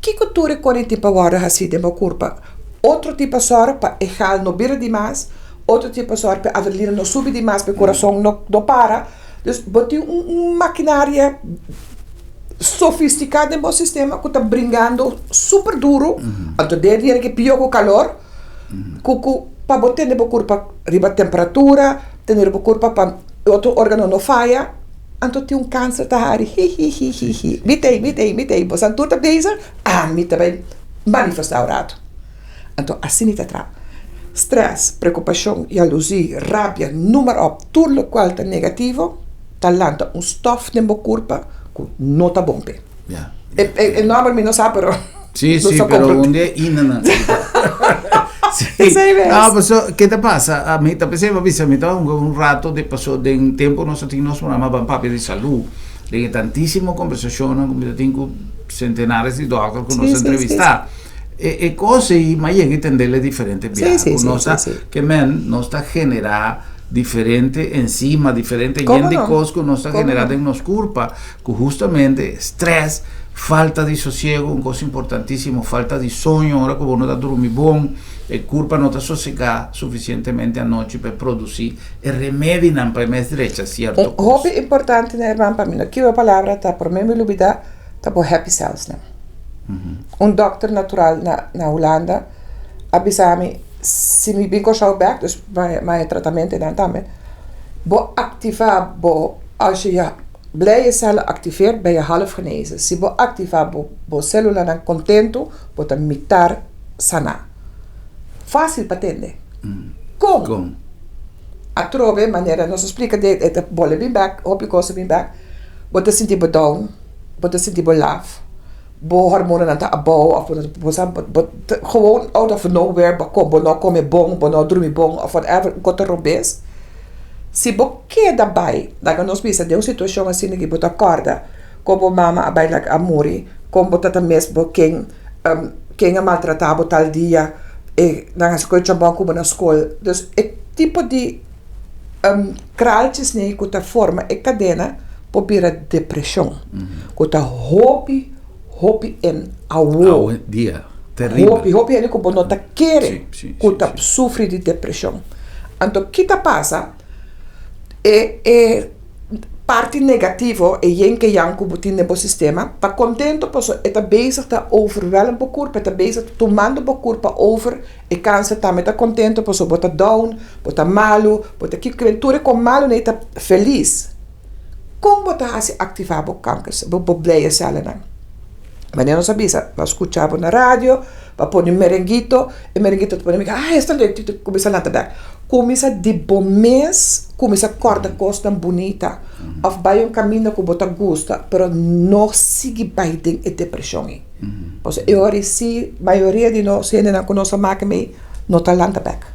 S2: Kiko tur e kosnan tin pa wòrdu hasí den bo kurpa? Otro tin pa sòru pa e gal no bira dimas, otro tin pa sòru pa e adrenalina no subi dimas, pa e kurason no para. Dus bo tin un makinaria sofistiká den bo sistema ku ta bringando super duru, anto den dia ke pio ku kalor, ku ku pa bo tene bo kurpa riba temperatura, tene bo kurpa pa otro organo no faya, anto tin un kanser ta hari hihihihihi, mi t'ei, mi t'ei, mi t'ei, boso tur ta bezig, ami ta bai manifestá un ratu. Anto asina ta traha. Stress, preokupashon, yaluzí, rabia, numa op, tur lokual ta negativo ta lanta un stof den bo kurpa ku no ta bon p'e. E nòmber mi no sa pero
S1: Sí, sí, pero un dia ina nan. Sí. No, paso, ke ta pasa? A mi ta pensé, bisa, mi ta un rato de paso den tempo nos tin nos programa Ban Papia di Salú. Den e tantísimo konversashonnan ku mi ta tin ku sentenares di dòkter ku nos entrevistá. E e kos ei m'a yega i tendele diferente biaha ku nos ta ke men nos ta generá diferente enzima, diferente yen di kos ku nos ta generá den nos kurpa ku hustamente strès, falta di sosiego, un kos importantísimo, falta di soño, ora ku bo no ta drumi bon, e kurpa no ta sosegá sufisientemente anochi pa e produsí e remedinan pa e mes drecha sierto
S2: kos. Un hopi importante na herman pa mi no kiba palabra ta promé mi lubidá ta bo happy cells nan. Un dòkter natural na na Hulanda a bisa mi si mi bin Kòrsou bèk, dus mi a tratamentu einan tambe, bo aktivá bo als je je blije cellen activeert ben je half genezen. Si bo aktivá bo bo sélulanan kontentu bo ta mitar saná. Fásil pa tende. Kon? Atrobe manera nos a splika den e ta bole bin bèk, hopi kos a bin bèk, bo ta sinti bo down. Bo ta sinti bo laf, bo hormonanan ta abou of bo sa bo ta gewoon out of nowhere bo kom bo no kome bon, bo no drumi bon of whatever un kos ta robes. Si bo keda bai, laga nos bisa den un situashon asina ki bo ta kòrda kon bo mama a bai laga a muri, kon bo tata mes bo ken ken a maltratá bo tal dia, e nan hasi koe chambon ku bo na skol. Dus e tipo di kraaltjesnan ku ta forma e kadena por bira depreshon ku ta hopi hopi en awo.
S1: Awendia, teribel.
S2: Hopi hopi hende ku bo no ta kere ku ta sufri di depreshon. Anto ki ta pasa? E e parti negativo, e yin ke yang ku bo tin den bo sistema ta kontento pasobra e ta bezig ta overwelm bo kurpa, e ta bezig ta tumando bo kurpa over. E kanser tambe ta kontento pasobra bo ta down, bo ta malu, bo ta kiko kiben tur e kon malu nei ta felis. Kon bo ta hasi aktivá bo kanker, bo bo blije sèlnan? Manera nos a bisa, bo a skucha bo na radio, bo a pone un merenguito, e merenguito ta pone mi ah esta leuk, ta kuminsá lanta bèk. Kuminsá di bo mes kuminsá kòrda kosnan bunita òf bai un kaminda ku bo ta gusta, pero no sigui bai den e depreshon ei. Pasobra e ora ei si mayoria di nos hendenan ku nos a maka mei no ta lanta bèk.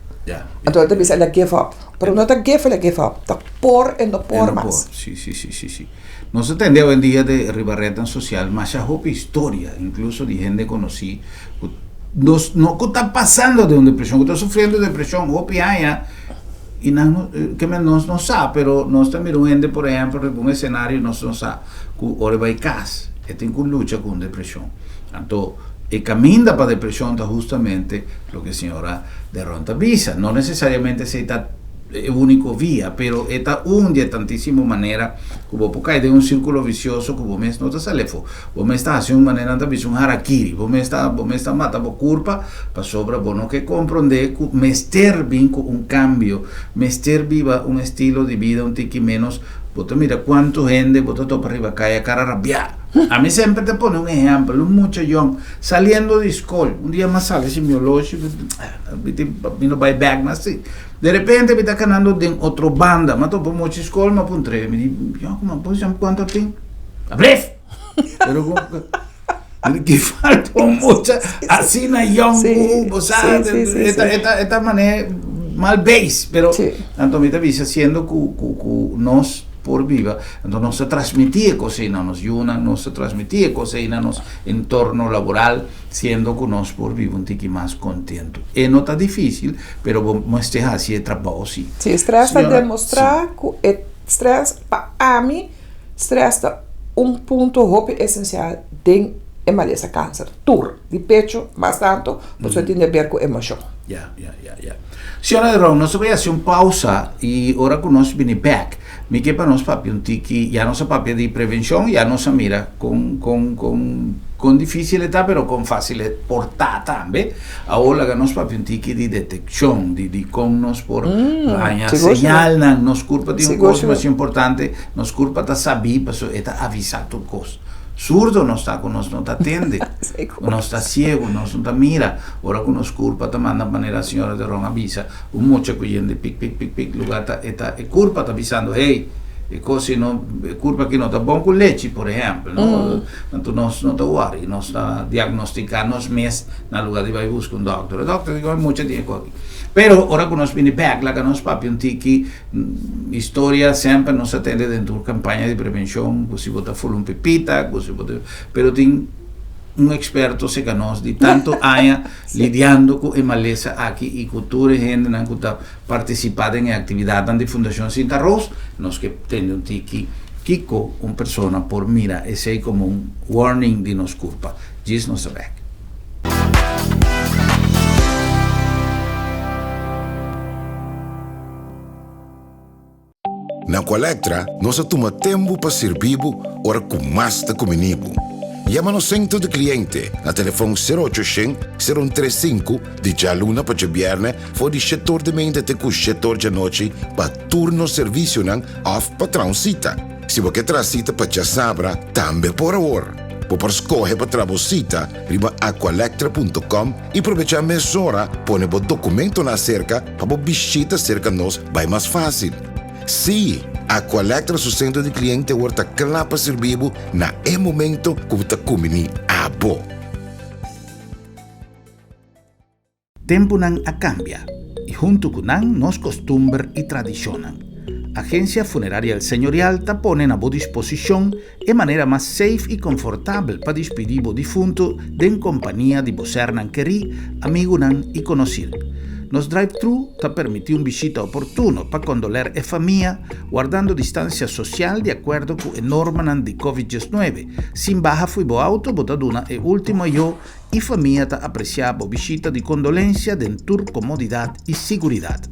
S2: Anto nan ta bisa el a give up. Pero no ta give el a give up, ta por e no por mas.
S1: Si, si, si, si, si. Nos ta tende awendia de riba rednan social masha hopi historia, incluso di hende conoci, cu nos no cu ta pasando den un depresion, cu ta sufriendo depresion hopi aña y nan no, ke men nos no sa, pero nos ta mira un hende por ehempel riba un escenario y nos no sa cu ora e bay cas e tin cu lucha cu un depresion. Anto e caminda pa depresion ta hustamente loke señora Deron ta bisa. No necesariamente esey ta e úniko via, pero e ta un di e tantísimo manera ku bo por kai den un sírkulo visioso ku bo mes no ta sali afó. Bo mes ta hasi un manera nan ta bisa un harakiri, bo mes ta bo mes ta mata bo kurpa pasobra bo no ke komprondé ku mester bin ku un kambio, mester biba un estilo di bida un tiki ménos. Bo ta mira kuantu hende bo ta topa riba kaya kara rabiá. Ami semper ta pone un ehèmpel, un mucha yòn saliendo di skol, un dia mi a sali sin mi oloshi, mi no bai bèk mas. De repente mi ta kanando den otro banda, mi a topa mochi skol, mi a puntr'é, mi di, Yònkuman, por esempel kuantu tin? Ablef! Pero ku ki falta un mucha asina yòn ku bo sa, e ta e ta e ta manera mal beis, pero anto mi ta bisa siendo ku ku ku nos por biba, anto nos ta transmití e kos ei na nos yunan, nos ta transmití e kos ei na nos entorno laboral. Siendo cu nos por biba un tiki mas contento. E no ta dificil, pero bo mester haci e trabao si.
S2: Si, stress ta demostra cu e stress, pa ami, stress ta un punto hopi esencial den e malesa cancer. Tur, di pecho mas tanto, pasobra tin deber cu emocion.
S1: Ya, ya, ya, ya. Señora de Ron, nos ta bay haci un pausa y ora cu nos bini bek, mi ke pa nos papia un tiki, ya nos a papia di prevencion, ya nos a mira con, con, con, con dificil e ta, pero con facil e por ta tambe. Awor laga nos papia un tiki di deteccion, di, di con nos por haña señalnan. Nos curpa tin un cos mas importante, nos curpa ta sabi pasobra e ta avisa tur cos. Surdo nos ta ku nos no ta tende, nos ta siego, nos no ta mira. Ora ku nos kurpa ta manda manera señora de Ron a bisa, un mucha ku yende pik pik pik pik lugar ta e ta e kurpa ta bisando hey, e kos si no e kurpa aki no ta bon ku lechi por ehèmpel no. Anto nos no ta wòri, nos ta diagnostika nos mes na lugar di bai buska un dòkter. E dòkter di ku e mucha tin e kos aki. Pero ora ku nos bini bèk laga nos papia un tiki. Historia semper nos a tende den tur campaña di prevencion cu si bo ta fula un pipita, cu si bo ta, pero tin un experto cerca nos di tanto aña lidiando cu e malesa aki y cu tur e hendenan cu ta participa den e actividadnan di Fundacion Sinta Roos, nos ke tende un tiki kico un persona por mira esey como un warning di nos curpa. Djis nos ta bek.
S3: Na Aqualectra nos a tuma tempu pa sirbi bo ora ku mas ta kumini bo. Yama nos sentro di kliente na telefòn sero ocho shen, sero un tres sinku di djaluna pa djabièrnè for di shetor di meinta te ku shetor djanochi pa tur nos servisionan òf pa traha un sita. Si bo ke traha sita pa djasabra tambe por awor. Bo por skohe pa traha bo sita riba aqualectra punto com i probechá mesora pone bo dokumentonan aserka pa bo bishita serka nos bai mas fásil. Sí, Aqualectra su sentro di kliente awor ta kla pa sirbi bo na e momento ku bo ta kumbiní abo.
S1: Tempunan a kambia i huntu ku nan nos kostumber i tradishonnan. Agensia Funeraria El Señorial ta pone na bo disposishon e manera mas safe i konfortabel pa dispidí bo difuntu den kompania di bo sernan kerí, amigunan i konosir. Nos drive-thru ta permití un bishita oportuno pa kondoler e famia, wardando distansia sosial di akuerdo ku e normanan di Covid diesnuebe. Sin baha fo'i bo auto bo ta duna e último ayó i famia ta apresiá bo bishita di kondolensia den tur komodidat i siguridat.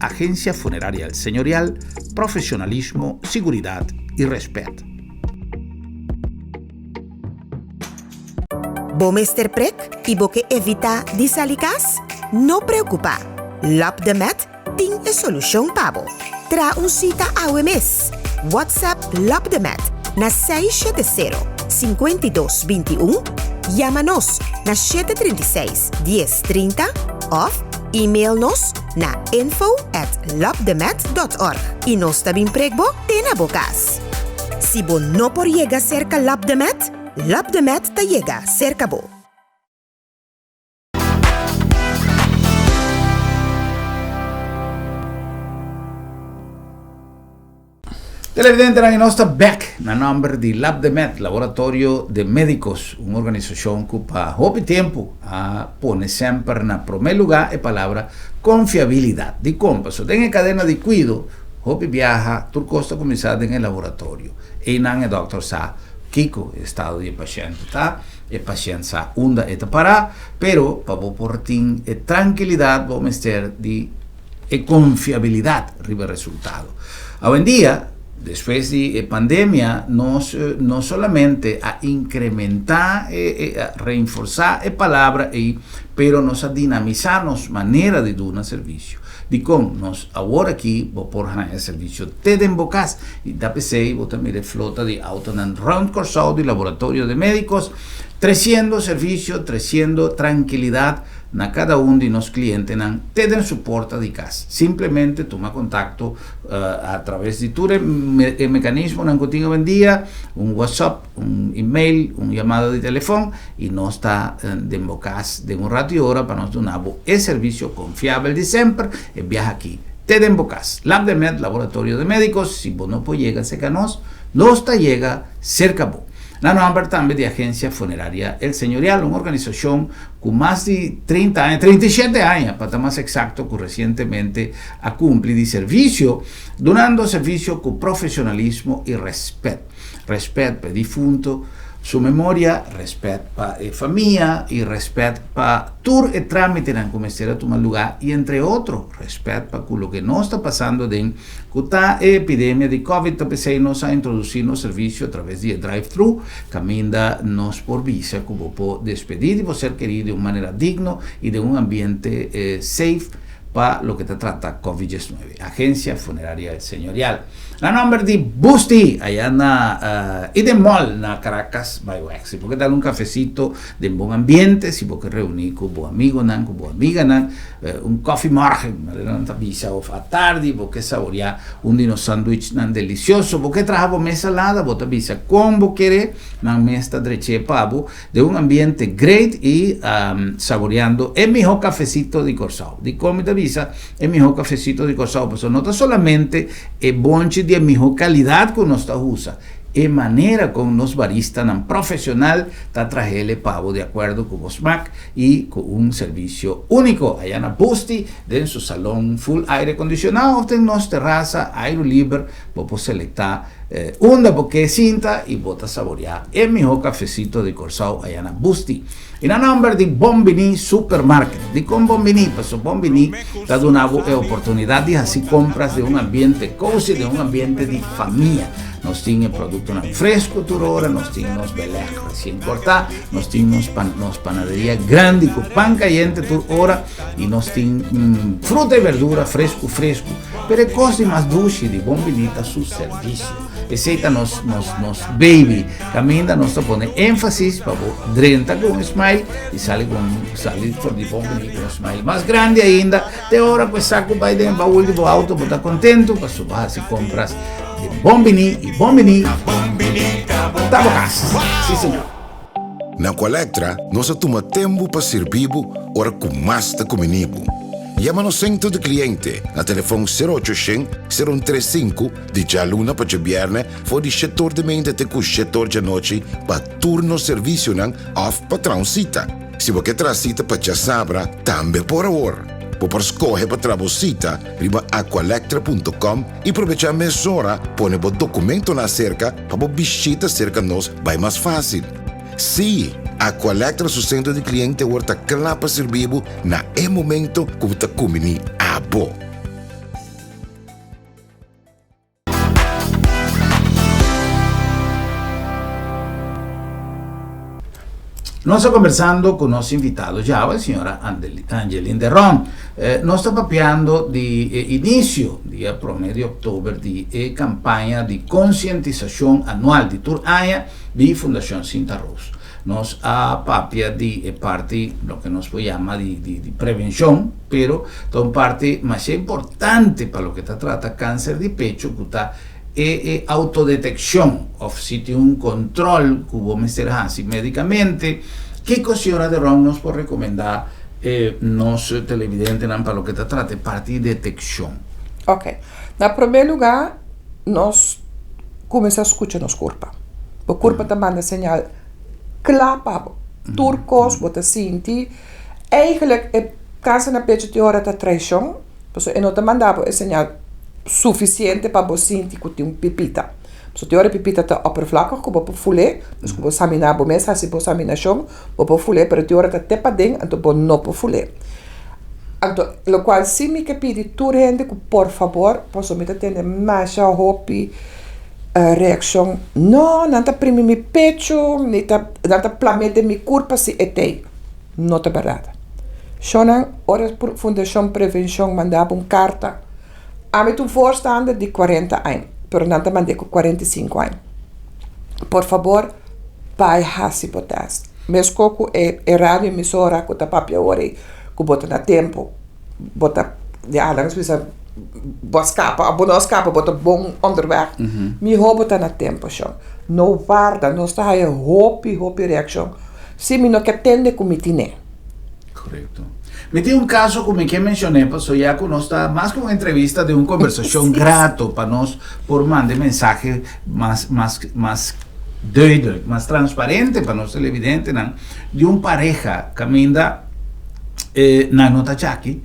S1: Agensia Funeraria El Señorial, profesionalismo, siguridat i rèspèt.
S4: Bo mester prek i bo ke evitá di sali kas? No preokupá! Lòp de Mèt tin e solushon pa bo. Traha un sita awe mes! WhatsApp Lòp de Mèt na 670 52 21, yama nos na 736 10 30 òf email nos na info at lopdemet.org i nos ta bin prek bo te na bo kas. Si bo no por yega serka Lop de Met, Lop de Met ta yega serka bo.
S1: Televidentenan y nos ta bek na nomber di Labdemed, Laboratorio de Medicos, un organisacion cu pa hopi tempo a pone semper na prome luga e palabra confiabilidad. Dicon? Pasobra den e cadena di cuido hopi biaha tur cos ta cuminsa den e laboratorio. Eynan e dokter sa kico e estado di e pashent ta, e pashent sa unda e ta para, pero pa bo por tin e trankilidad bo mester di e konfiabilidat riba e resultado. Awendia, despues di e pandemia, nos no solamente a inkrementá e a reinforsá e palabra ei, pero nos a dinamisá nos manera di duna servisio. Dikon? Nos awor aki bo por haña servisio te den bo kas i ta p'esei bo ta mira e flota di autonan rònt Kòrsou di Laboratorio de Médicos tresiendo servisio, tresiendo trankilidat na kada un di nos klientenan te den su porta di kas. Simplemente tuma kontakto a traves di tur e mekanismonan ku tin awendia, un WhatsApp, un email, un yamada di telefòn i nos ta den bo kas den un ratu i ora pa nos duna bo e servisio konfiabel di semper e biaha aki te den bo kas. Labdemed, Laboratorio de Medicos, si bo no por yega serka nos, nos ta yega serka bo. Na nòmber tambe di Agencia Funeraria El Señorial, un organisashon ku mas di 30 aña, 37 aña pa ta mas eksakto, ku resientemente a kumpli di servisio, dunando servisio ku profesionalismo i rèspèt. Rèspèt pa e difunto, su memoria, rèspèt pa e famia i rèspèt pa tur e trámitenan ku mester a tuma lugá i entre otro rèspèt pa ku loke nos ta pasando aden ku ta e epidemia di Covid. Ta p'esei nos a introdusí nos servisio a traves di e drive-thru kaminda nos por bisa ku bo por despedí di bo ser kerí di un manera digno i den un ambiente safe pa loke ta trata Covid 19. Agencia Funeraria El Señorial. Na nomber di Busti, aya na Eden Mall na Caracas by Wax. Si bo ke dal un cafecito den bon ambiente, si bo ke reuni cu bo amigonan, cu bo amiganan, un koffie morgen, manera nan ta bisa, of atardi bo ke saborea un di nos sandwichnan delicioso, bo ke traha bo mes salada, bo ta bisa con bo kere, nan mes ta dreche pa bo. Den un ambiente great y saboreando e miho cafecito di Corsou. Dicon mi ta bisa e miho cafecito di Corsou? Pasobra no ta solamente e bonchi di e miho calidad cu nos ta usa, e manera con nos baristanan profesional ta trahele pa bo di acuerdo cu bo smaak y cu un servicio unico. Aya na Busti den su salon full aire acondicionado of den nos terraza aire liber bo por selecta Unda bo ke sinta i bo ta saboreá e mihó kafesito di Kòrsou aya na Busti. I na nòmber di Bon Biní Supermarket. Dikon Bon Biní? Pasobra Bon Biní ta duna bo e oportunidat di hasi kompras den un ambiente kosi, den un ambiente di famia. Nos tin e produktonan fresku tur ora, nos tin nos belèg resien kòrtá, nos tin nos pan, nos panaderia grandi ku pan kayente tur ora i nos tin fruta i berdura fresku fresku. Pero e kos di mas dushi di Bon Biní ta su servisio. Esei ta nos, nos, nos baby. Kaminda nos ta pone énfasis pa bo drenta ku un smile i sali ku un, sali for di Bon Biní ku un smile mas grandi ainda. Te ora ku e saku bai den e baul di bo auto bo ta kontentu pasobra bo a hasi kompras di Bon Biní i Bon Biní ta bo kas. Sí señor.
S3: Na Aqualectra nos a tuma tempu pa sirbi bo ora ku mas ta kumini bo. Yama nos Sentro di Kliente na telefon sero ocho shen, sero un tres sinku di djaluna pa djabièrnè for di shetor di meinta te ku shetor djanochi pa tur nos servisionan òf pa traha un sita. Si bo ke traha sita pa djasabra tambe por awor. Bo por skohe pa traha bo sita riba aqualectra punto com i probechá mesora pone bo dokumentonan aserka pa bo bishita serka nos bai mas fásil. Sí, Aqualectra su sentro di kliente awor ta kla pa sirbi bo na e momento ku bo ta kumbiní abo.
S1: Nos ta conversando cu nos invitado djawe, señora Angeline de Ron. Nos ta papiando di e inicio, dia prome di october, di e campaña di concientisacion anual di tur aña di Fundacion Sinta Roos. Nos a papia di e parti, loke nos por yama di di prevencion, pero ta un parti masha importante pa loke ta trata cancer di pecho cu ta E e autodeteccion of si tin un control cu bo mester haci medicamente, kico señora De Ron nos por recomenda e nos televidentenan pa loke ta trata e parti di deteccion?
S2: Ok. Na prome lugar nos Kuminsá skucha nos kurpa. Bo kurpa ta manda señal kla pa bo. Tur kos bo ta sinti. Eigenlijk e kanser na pechu tin ora ta traishon, pasobra e no ta manda bo e señal sufisiente pa bo sinti ku tin un pipita. Pasobra tin ora e pipita ta oppervlakkig ku bo por ful'é, dus ku bo saminá bo mes, hasi bo saminashon, bo por ful'é, pero tin ora ta te paden anto bo no por ful'é. Anto lokual si mi ke pidi tur hende ku por fabor, pasobra mi ta tende masha hopi reakshon, no, nan ta primi mi pechu, mi ta, nan ta plam'é den mi kurpa si e t'ei. No ta bèrdat. Shonnan, ora Fundashon Prevenshon manda bo un karta, ami ta un voorstander di kuarenta aña, pero nan ta mand'é ku 45 aña. Por fabor, bai hasi bo tèst. Meskos ku e radio emisora ku ta papia awor ei, ku bo ta na tempu, bo ta, ya, laga nos bisa, bo a skapa òf bo no a skapa, bo ta bon onderweg. Mihó bo ta na tempu, shon. No warda, nos ta haya hopi, hopi reakshon. Si mi no ke tende ku mi tine.
S1: Korekto. Mi tin un kaso ku mi ke menshoné paso ya ku nos ta mas ku un entrevista den un kombersashon grato pa nos por manda e mensahe mas mas mas duidelijk, mas transparente pa nos televidentenan di un pareha kaminda nan no ta chaki,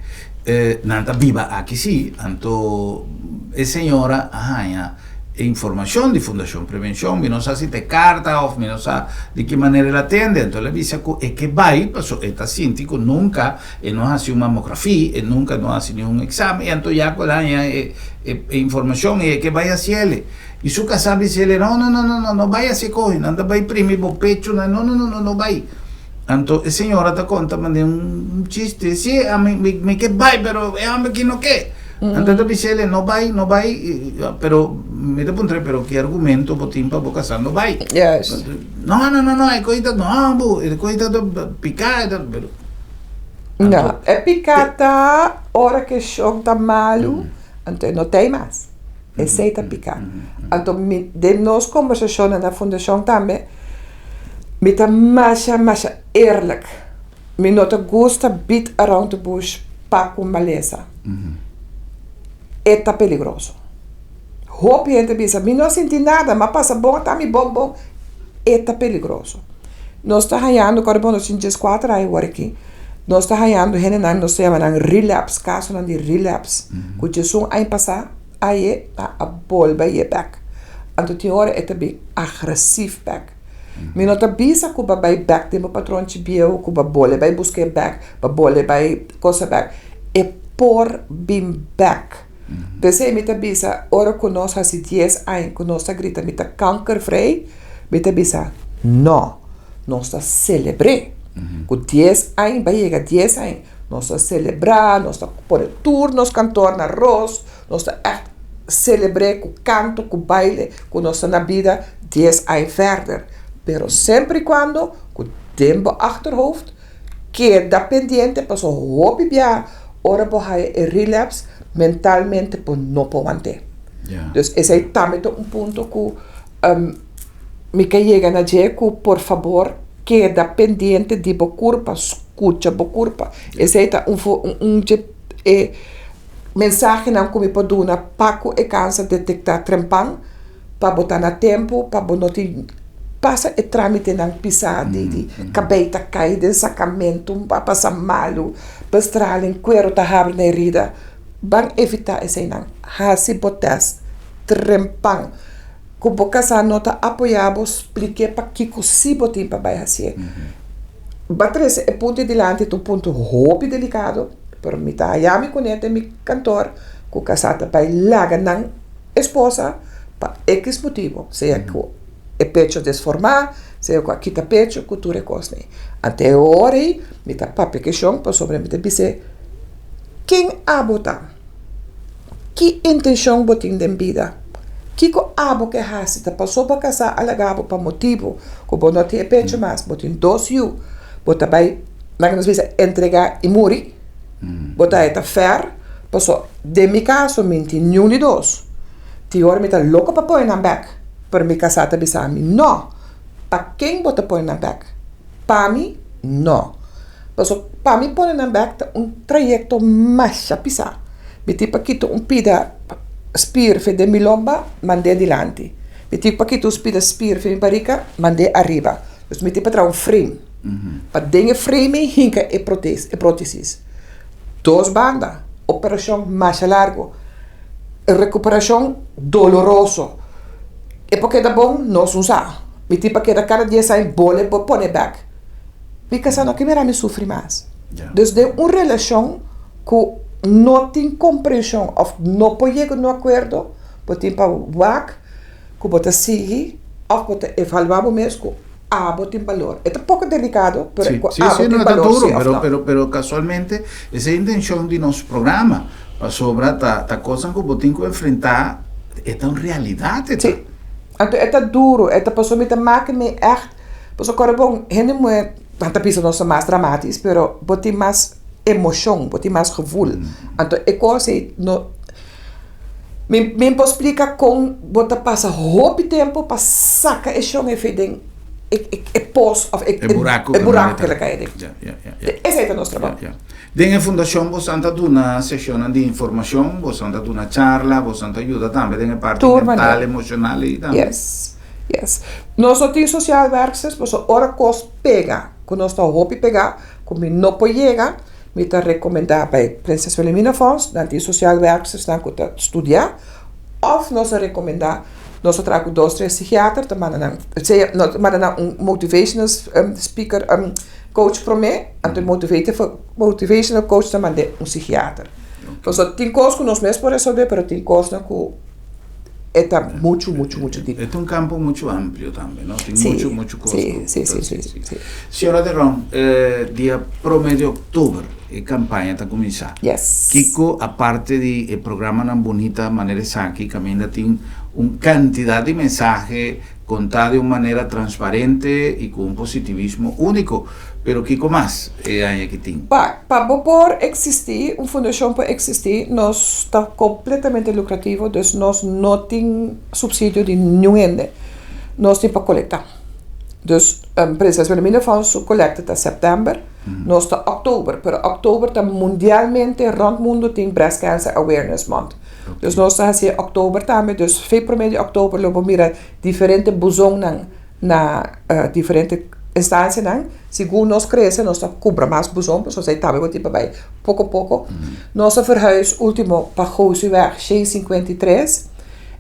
S1: nan ta biba aki si, anto e señora a haña e informacion di Fundacion Prevencion, mi no sa si ta e carta of mi no sa di ki manera el a tende, anto el a bisa cu e ke bay paso e ta sinti cu nunca e no haci un mamografia, e nunca no haci niun examen, y anto ya cu el haña e e informacion y e ke bay haciele. Y su casa bisele, no, no, no, no, no, no bay haci coge, nan ta bay primi bo pecho, nan, no, no, no, no, no bay. Anto e señora ta konta manera un chiste, si ami mi ke bai pero e homber aki no ke. Anto e ta bisa el, no bai, no bai, pero mi ta puntra pero ki argumento bo tin pa bo kasá no bai? No, no, no, no, e kos ta no bo, e kos ta piká, pero.
S2: No, e piká ta ora ku e shon ta malu, anto e no ta ei mas. Esei ta piká. Anto mi den nos kombersashonnan na fundashon tambe mi ta masha masha eerlijk. Mi no ta gusta beat around the bush pa ku malesa. E ta peligroso. Hopi hende bisa mi no a sinti nada, mi a pasa bon, a ta mi bon bon. E ta peligroso. Nos ta hañando ku ora bo nos tin dieskuater aña awor aki, nos ta hañando hendenan nos ta yama nan relapse, kasonan di relapse ku djesun aña pasá. Aye ta a bolbe aye bek. Anto tin ora e ta bin agresief bek. Mi no ta bisa ku bo a bai bek den bo patronchi bieu, ku bo a bole bai busk'é bek, bo a bole bai kosa bek. E por bin bek. P'esei mi ta bisa ora ku nos hasi dies aña ku nos ta grita mi ta kankervrij, mi ta bisa no, nos ta selebr'é. Ku dies aña bai yega dies aña. Nos ta selebrá, nos ta pone tur nos kantor na ros, nos ta ègt selebr'é ku kanto, ku baile, ku nos ta na bida dies aña verder. Pero semper i kuando ku den bo achterhoofd keda pendiente pasobra hopi biaha ora bo haya e relapse mentalmente bo no por want'é. Dus esei tambe ta un punto ku mi ke yega na dje ku por fabor keda pendiente di bo kurpa. Skucha bo kurpa. Esei ta un un dje e mensahenan ku mi por duna pa ku e kanser detektá trempan, pa bo ta na tempu, pa bo no tin pasa e trámitenan pisá di di kabei ta kai den sakamentu, a pasa malu, bestraling, kueru ta habri na herida. Ban evitá eseinan. Hasi bo tèst trempan. Ku bo kasá no ta apoyá bo, splik'é pakiko sí bo tin pa bai hasié. Ba trese e punto ei dilanti ta un punto hopi delikado, pero mi ta haya mi kuné den mi kantor ku kasá ta bai laga nan esposa pa ekis motibu, sea ku e pecho desformá, sea ku a kita pecho, ku tur e kosnan ei. Ante e ora ei mi ta papia keshon pasobra mi ta bis'é, Ken abo ta? Ki intenshon bo tin den bida? Kiko abo ke hasi? Ta paso bo kasá a laga bo pa motibu ku bo no tin e pecho mas, bo tin dos yu, bo ta bai, laga nos bisa, entregá i muri? Bo ta e ta fèr? Paso den mi kaso mi no tin niun di dos. Tin ora mi ta loko pa pone nan bèk, pero mi kasá ta bisa mi, No! Pa ken bo ta pone nan bèk? Pa mi, no. Paso pa mi pone nan bek ta un trayekto masha pisá. Mi tin pa kita un pida spier for den mi lomba mand'é dilanti. Mi tin pa kita un spida spier for mi barika, mand'é ariba. Dus mi tin pa traha un frame. Pa den e frame ei hinka e protes, e prótesis. Dos banda, operashon masha largu, rekuperashon doloroso. E por keda bon? Nos no sa. Mi tin pa keda kada dies aña bole por pone bèk. Mi kasá no ke mira mi sufri mas. Dus den un relashon ku no tin komprenshon òf no por yega na un akuerdo, bo tin pa wak ku bo ta sigui òf bo ta evaluá bo mes ku abo tin balor. E ta poko delikado, pero ku abo tin balor
S1: si òf no. Pero, pero kasualmente esei e intenshon di nos programa, pasobra ta ta kosnan ku bo tin ku enfrentá, e ta un realidat e ta.
S2: Sí, anto e ta duru, e ta pasobra mi ta maka mi ègt, pasobra kòrda bon, hende muhé nan ta bisa nos ta mas dramatis, pero bo tin mas emoshon, bo tin mas gevoel, anto e kos ei no. Mi mi por splika kon bo ta pasa hopi tempu pa saka e shon efe den e e e pos òf e
S1: E buraku
S2: e buraku ku el a kai aden. Esei ta nos trabou.
S1: Den e fundashon bosan ta duna seshonnan di informashon, bosan ta duna charla, bosan ta yuda tambe den e parti
S2: Tur
S1: mental,
S2: manera.
S1: emoshonal ei tambe.
S2: Yes, yes. Nos no tin sociaal werksters pasobra ora kos pega, ku nos ta hopi pegá, ku mi no por yega, Mi ta rekomendá bai Prinses Wilhelmina Fonds, nan tin sosial werkstersnan ku ta studiá, òf nos a rekomendá, nos a traha ku dos tres psikiater ta manda nan, sea no ta manda nan un motivational speaker, coach promé, anto e motivational coach ta mand'é un psikiater. Pasobra tin kos ku nos mes por resolvé, pero tin kosnan ku e ta muchu, muchu, muchu dip.
S1: E ta un kampo muchu amplio tambe, no? Tin
S2: Sí,
S1: muchu, muchu kos
S2: sí,
S1: ku
S2: sí,
S1: ta
S2: sí, sí,
S1: sí.
S2: sí.
S1: Señora De Ron, dia prome di oktober e kampaña ta kuminsá.
S2: Yes.
S1: Kiko aparte di e programanan bunita manera esaki kaminda tin un kantidat di mensahe kontá di un manera transparente i ku un positivismo úniko, pero kiko mas e aña aki tin?
S2: Pa pa bo por eksistí, un fundashon por eksistí, nos ta kompletamente lukrativo, dus nos no tin supsidio di niun hende. Nos tin pa kolektá. Dus Prinses Wilhelmina Fonds su kolekta ta sèptèmber, nos ta òktober, pero òktober ta mundialmente rònt mundu tin Breast Cancer Awareness Month. Dus nos ta hasié òktober tambe, dus fe promé di òktober lo bo mira diferente buzonnan na diferente instansianan. Segun nos krese nos ta kumpra mas buzon, pasobra esei tambe bo tin pa bai poko poko. Nos a verhuis ultimo pa Gosieweg 653,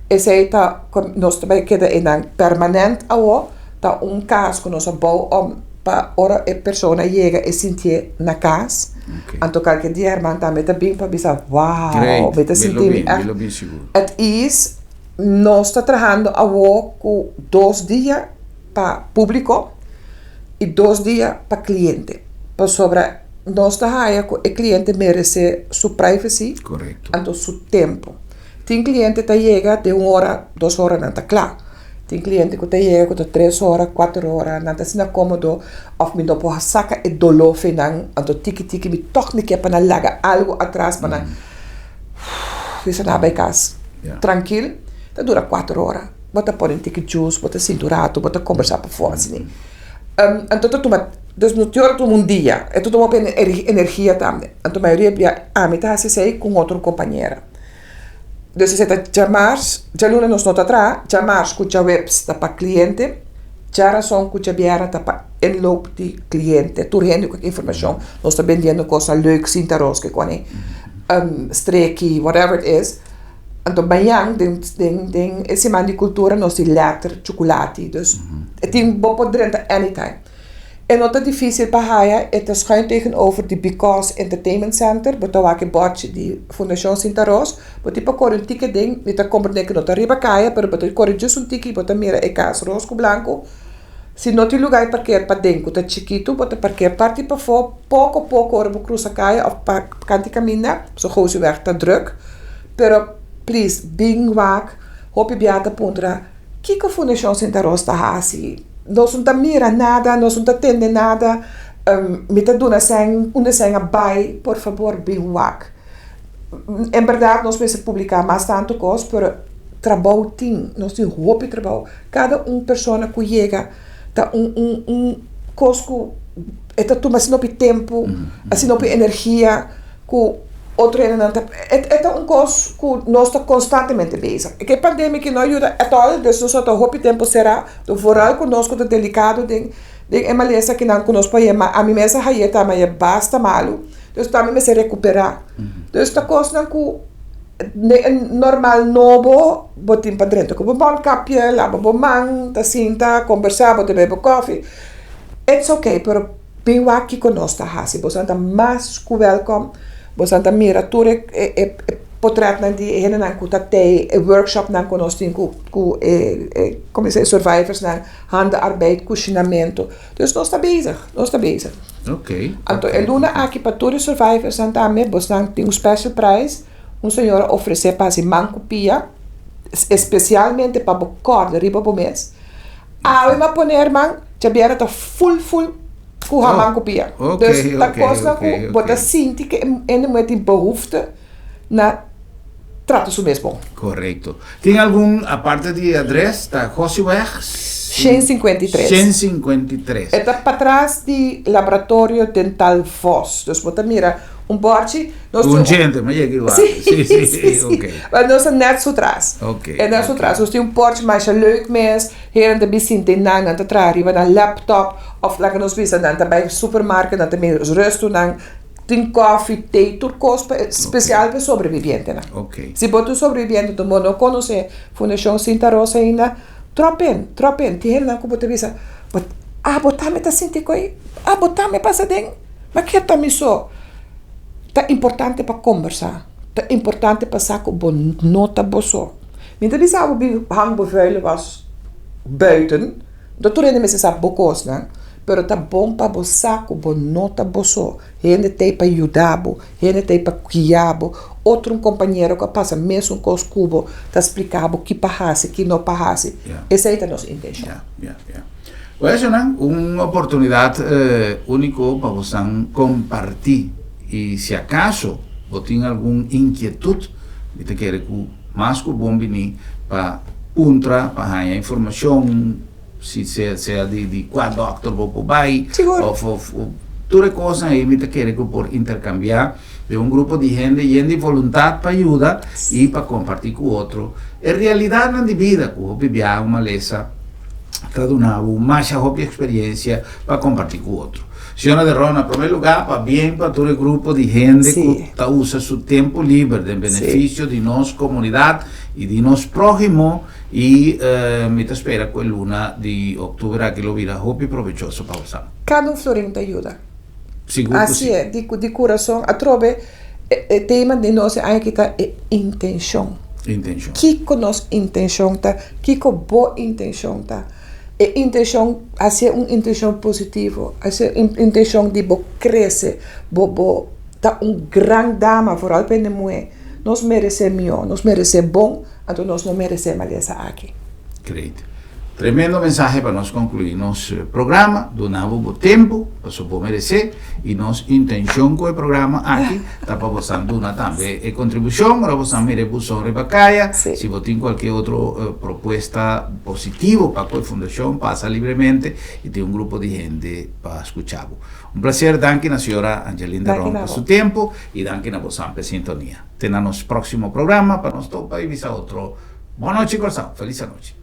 S2: esei ta nos ta bai keda einan permanent awo, ta un kas ku nos a bou om pa ora e persona yega e sintié na kas. Anto kalke dia herman tambe ta bin pa bisa wow, mi ta sinti mi ègt at ease. Nos ta trahando awo ku dos dia pa públiko i dos dia pa kliente. Pasobra nos ta haya ku e kliente meresé su privacy anto su tempu. Tin kliente ta yega den un ora, dos ora nan ta kla. Tin kliente ku ta yega ku ta tres ora, kuater ora, nan ta asina kómodo òf mi no por saka e doló for nan, anto tiki tiki mi tòg mi ke pa nan laga algu atras pa nan bisa nan a bai kas trankil, ta dura kuater ora. Bo ta pone un tiki juice, bo ta sinti un ratu, bo ta kombersá pafó asina. Anto ta tuma, dus no tin ora tuma un dia, e ta tuma hopi energia tambe. Anto mayoria bia ami ta hasi esei ku un otro kompañera. Dus esei ta djamars, djaluna nos no ta traha, djamars ku djaweps ta pa kliente, djarason ku djabièrnè ta pa inloop di kliente. Tur hende ku informashon, nos ta bendiendo kosnan leuk, sinta ros ke kone, streki, whatever it is. Anto mañan den den den e siman di kultura nos tin lèter chukulati, dus e tin bo por drenta anytime. E no ta difícil pa haya, e ta schuin tegenover di Because Entertainment Center, bo ta wak e bòrchi di Fundashon Sinta Ros, bo tin pa kore un tiki aden, mi ta komprendé ku no ta riba kaya, pero bo ta kore djis un tiki i bo ta mira e kas ros ku blanku. Si no tin lugá di parker paden ku ta chikitu, bo ta parker parti pafó, poko poko ora bo krusa kaya òf pa kanti kaminda, pasobra Gosieweg ta drùk. Pero please bin wak, hopi bia ta puntra kiko Fundashon Sinta Ros ta hasi? Nos no ta mira nada, nos no ta tende nada, mi ta duna sèn, unda sèn a bai? Por fabor bin wak. En bèrdat nos mester publiká mas tantu kos, pero trabou tin, nos tin hopi trabou. Kada un persona ku yega ta un un un kos ku e ta tuma asina hopi tempu, asina hopi energia ku. Otro hendenan ta, e ta un kos ku nos ta konstantemente bezig. E ke pandemia aki no a yuda at all, dus nos a ta hopi tempu será, vooral ku nos ku ta delikado den den e malesa akinan ku nos por haña, ma ami mes a hañ'é tambe hañ'é basta malu, dus tambe mester rekuperá. Dus ta kosnan ku den e normal nobo bo tin pa drenta ku bo mondkapje, laba bo man, ta sinta, kombersá, bo ta bebe kòfi, it's okay, pero. Bin wak kiko nos ta hasi. Boso ta mas ku wèlkòm. Boso ta mira tur e e potrètnan di e hendenan ku ta tei, e workshopnan ku nos tin ku ku e e komo se survivorsnan, handenarbeid, kushinamentu. Dus nos ta bezig, nos ta bezig. Anto e luna aki pa tur e survivorsnan tambe bosnan tin un special prijs. Un señora ofresé pa hasi man ku pia, espesialmente pa bo kòrda riba bo mes. Awe m'a pone herman, djabièrnè ta ful ful ku haman ku pia. Dus ta kosnan ku bo ta sinti ku e hende muhé tin behoefte na trata su mes bon.
S1: Korekto. Tin algun, aparte di e adres, ta Gosiweg?
S2: 153.
S1: 153.
S2: E ta patras di Laboratorio Dental Vos. Dus bo ta mira un bòrchi.
S1: Nos un gente, ma yega igual.
S2: Sí, sí, sí, sí, sí. Okay. Maar nos ta net su tras.
S1: Okay.
S2: E net su tras. Nos tin un porch masha leuk mes. Heren ta bisinta nan, nan ta traha riba nan laptop. Of laga nos bisa nan ta bai supermarket, nan ta bin rustu nan. Tin koffie, thee, tur kos pa special pa e sobrevivientenan.
S1: Okay.
S2: Si bo ta un sobreviviente bo no konosé Fundashon Sinta Rosa ainda, drop in, drop in. Tin hendenan ku bo ta bisa, but abo tambe ta sinti koe? Abo tambe pasa den? Ma ke ta mi so? Ta importante pa kombersá. Ta importante pa sa ku bo no ta bo so. Mi ta bisa bo bin hang bo vuile was buiten, no tur hende mester sa bo kosnan, pero ta bon pa bo sa ku bo no ta bo so. Hende t'ei pa yuda bo, hende t'ei pa guia bo, otro un kompañero ku a pasa mesun kos ku bo ta splika bo ki pa hasi, ki no pa hasi. Esei ta nos intenshon.
S1: Wèshonan, un oportunidat úniko pa bosan kompartí i si akaso bo tin algun inkietut, mi ta kere ku mas ku bon bini pa puntra, pa haña informashon, si sea sea di di kua dòkter bo por bai òf òf tur e kosnan ei mi ta kere ku por interkambiá den un grupo di hende yen di voluntat pa yuda i pa kompartí ku otro e realidatnan di bida ku hopi biaha un malesa ta duna bo masha hopi experiencia pa comparti cu otro. Señora de Ron, na prome lugar, pabien pa tur e grupo di hende cu ta usa su tempo liber den beneficio di nos comunidad y di nos prohimo y mi ta spera cu e luna di octuber aki lo bira hopi provechoso pa bosan.
S2: Cada un florin ta yuda.
S1: Sigur cu si.
S2: Asi e, di curason. Atrobe e tema di nos e aña aki ta e intencion.
S1: Intencion.
S2: Kico nos intencion ta? Kico bo intencion ta? E intencion, haci un intencion positivo, haci un intencion di bo crece, bo bo ta un gran dama, vooral pa hende muhe. Nos merece miho, nos merece bon, anto nos no merece malesa aki.
S1: Great. Tremendo mensahe pa nos conclui nos programa. Duna bo bo tempo, paso bo merece y nos intencion cu e programa aki ta pa bosan duna tambe e contribucion ora bosan mira e buzon riba caya. Si bo tin cualkier otro propuesta positivo pa cu e fundacion pasa libremente y tin un grupo di hende pa scucha bo. Un placer, danki na señora Angeline de Ron pa su tempo y danki na bosan pa e sintonia. Te na nos proximo programa pa nos topa y bisa otro. Bon nochi Kòrsou, felis anochi.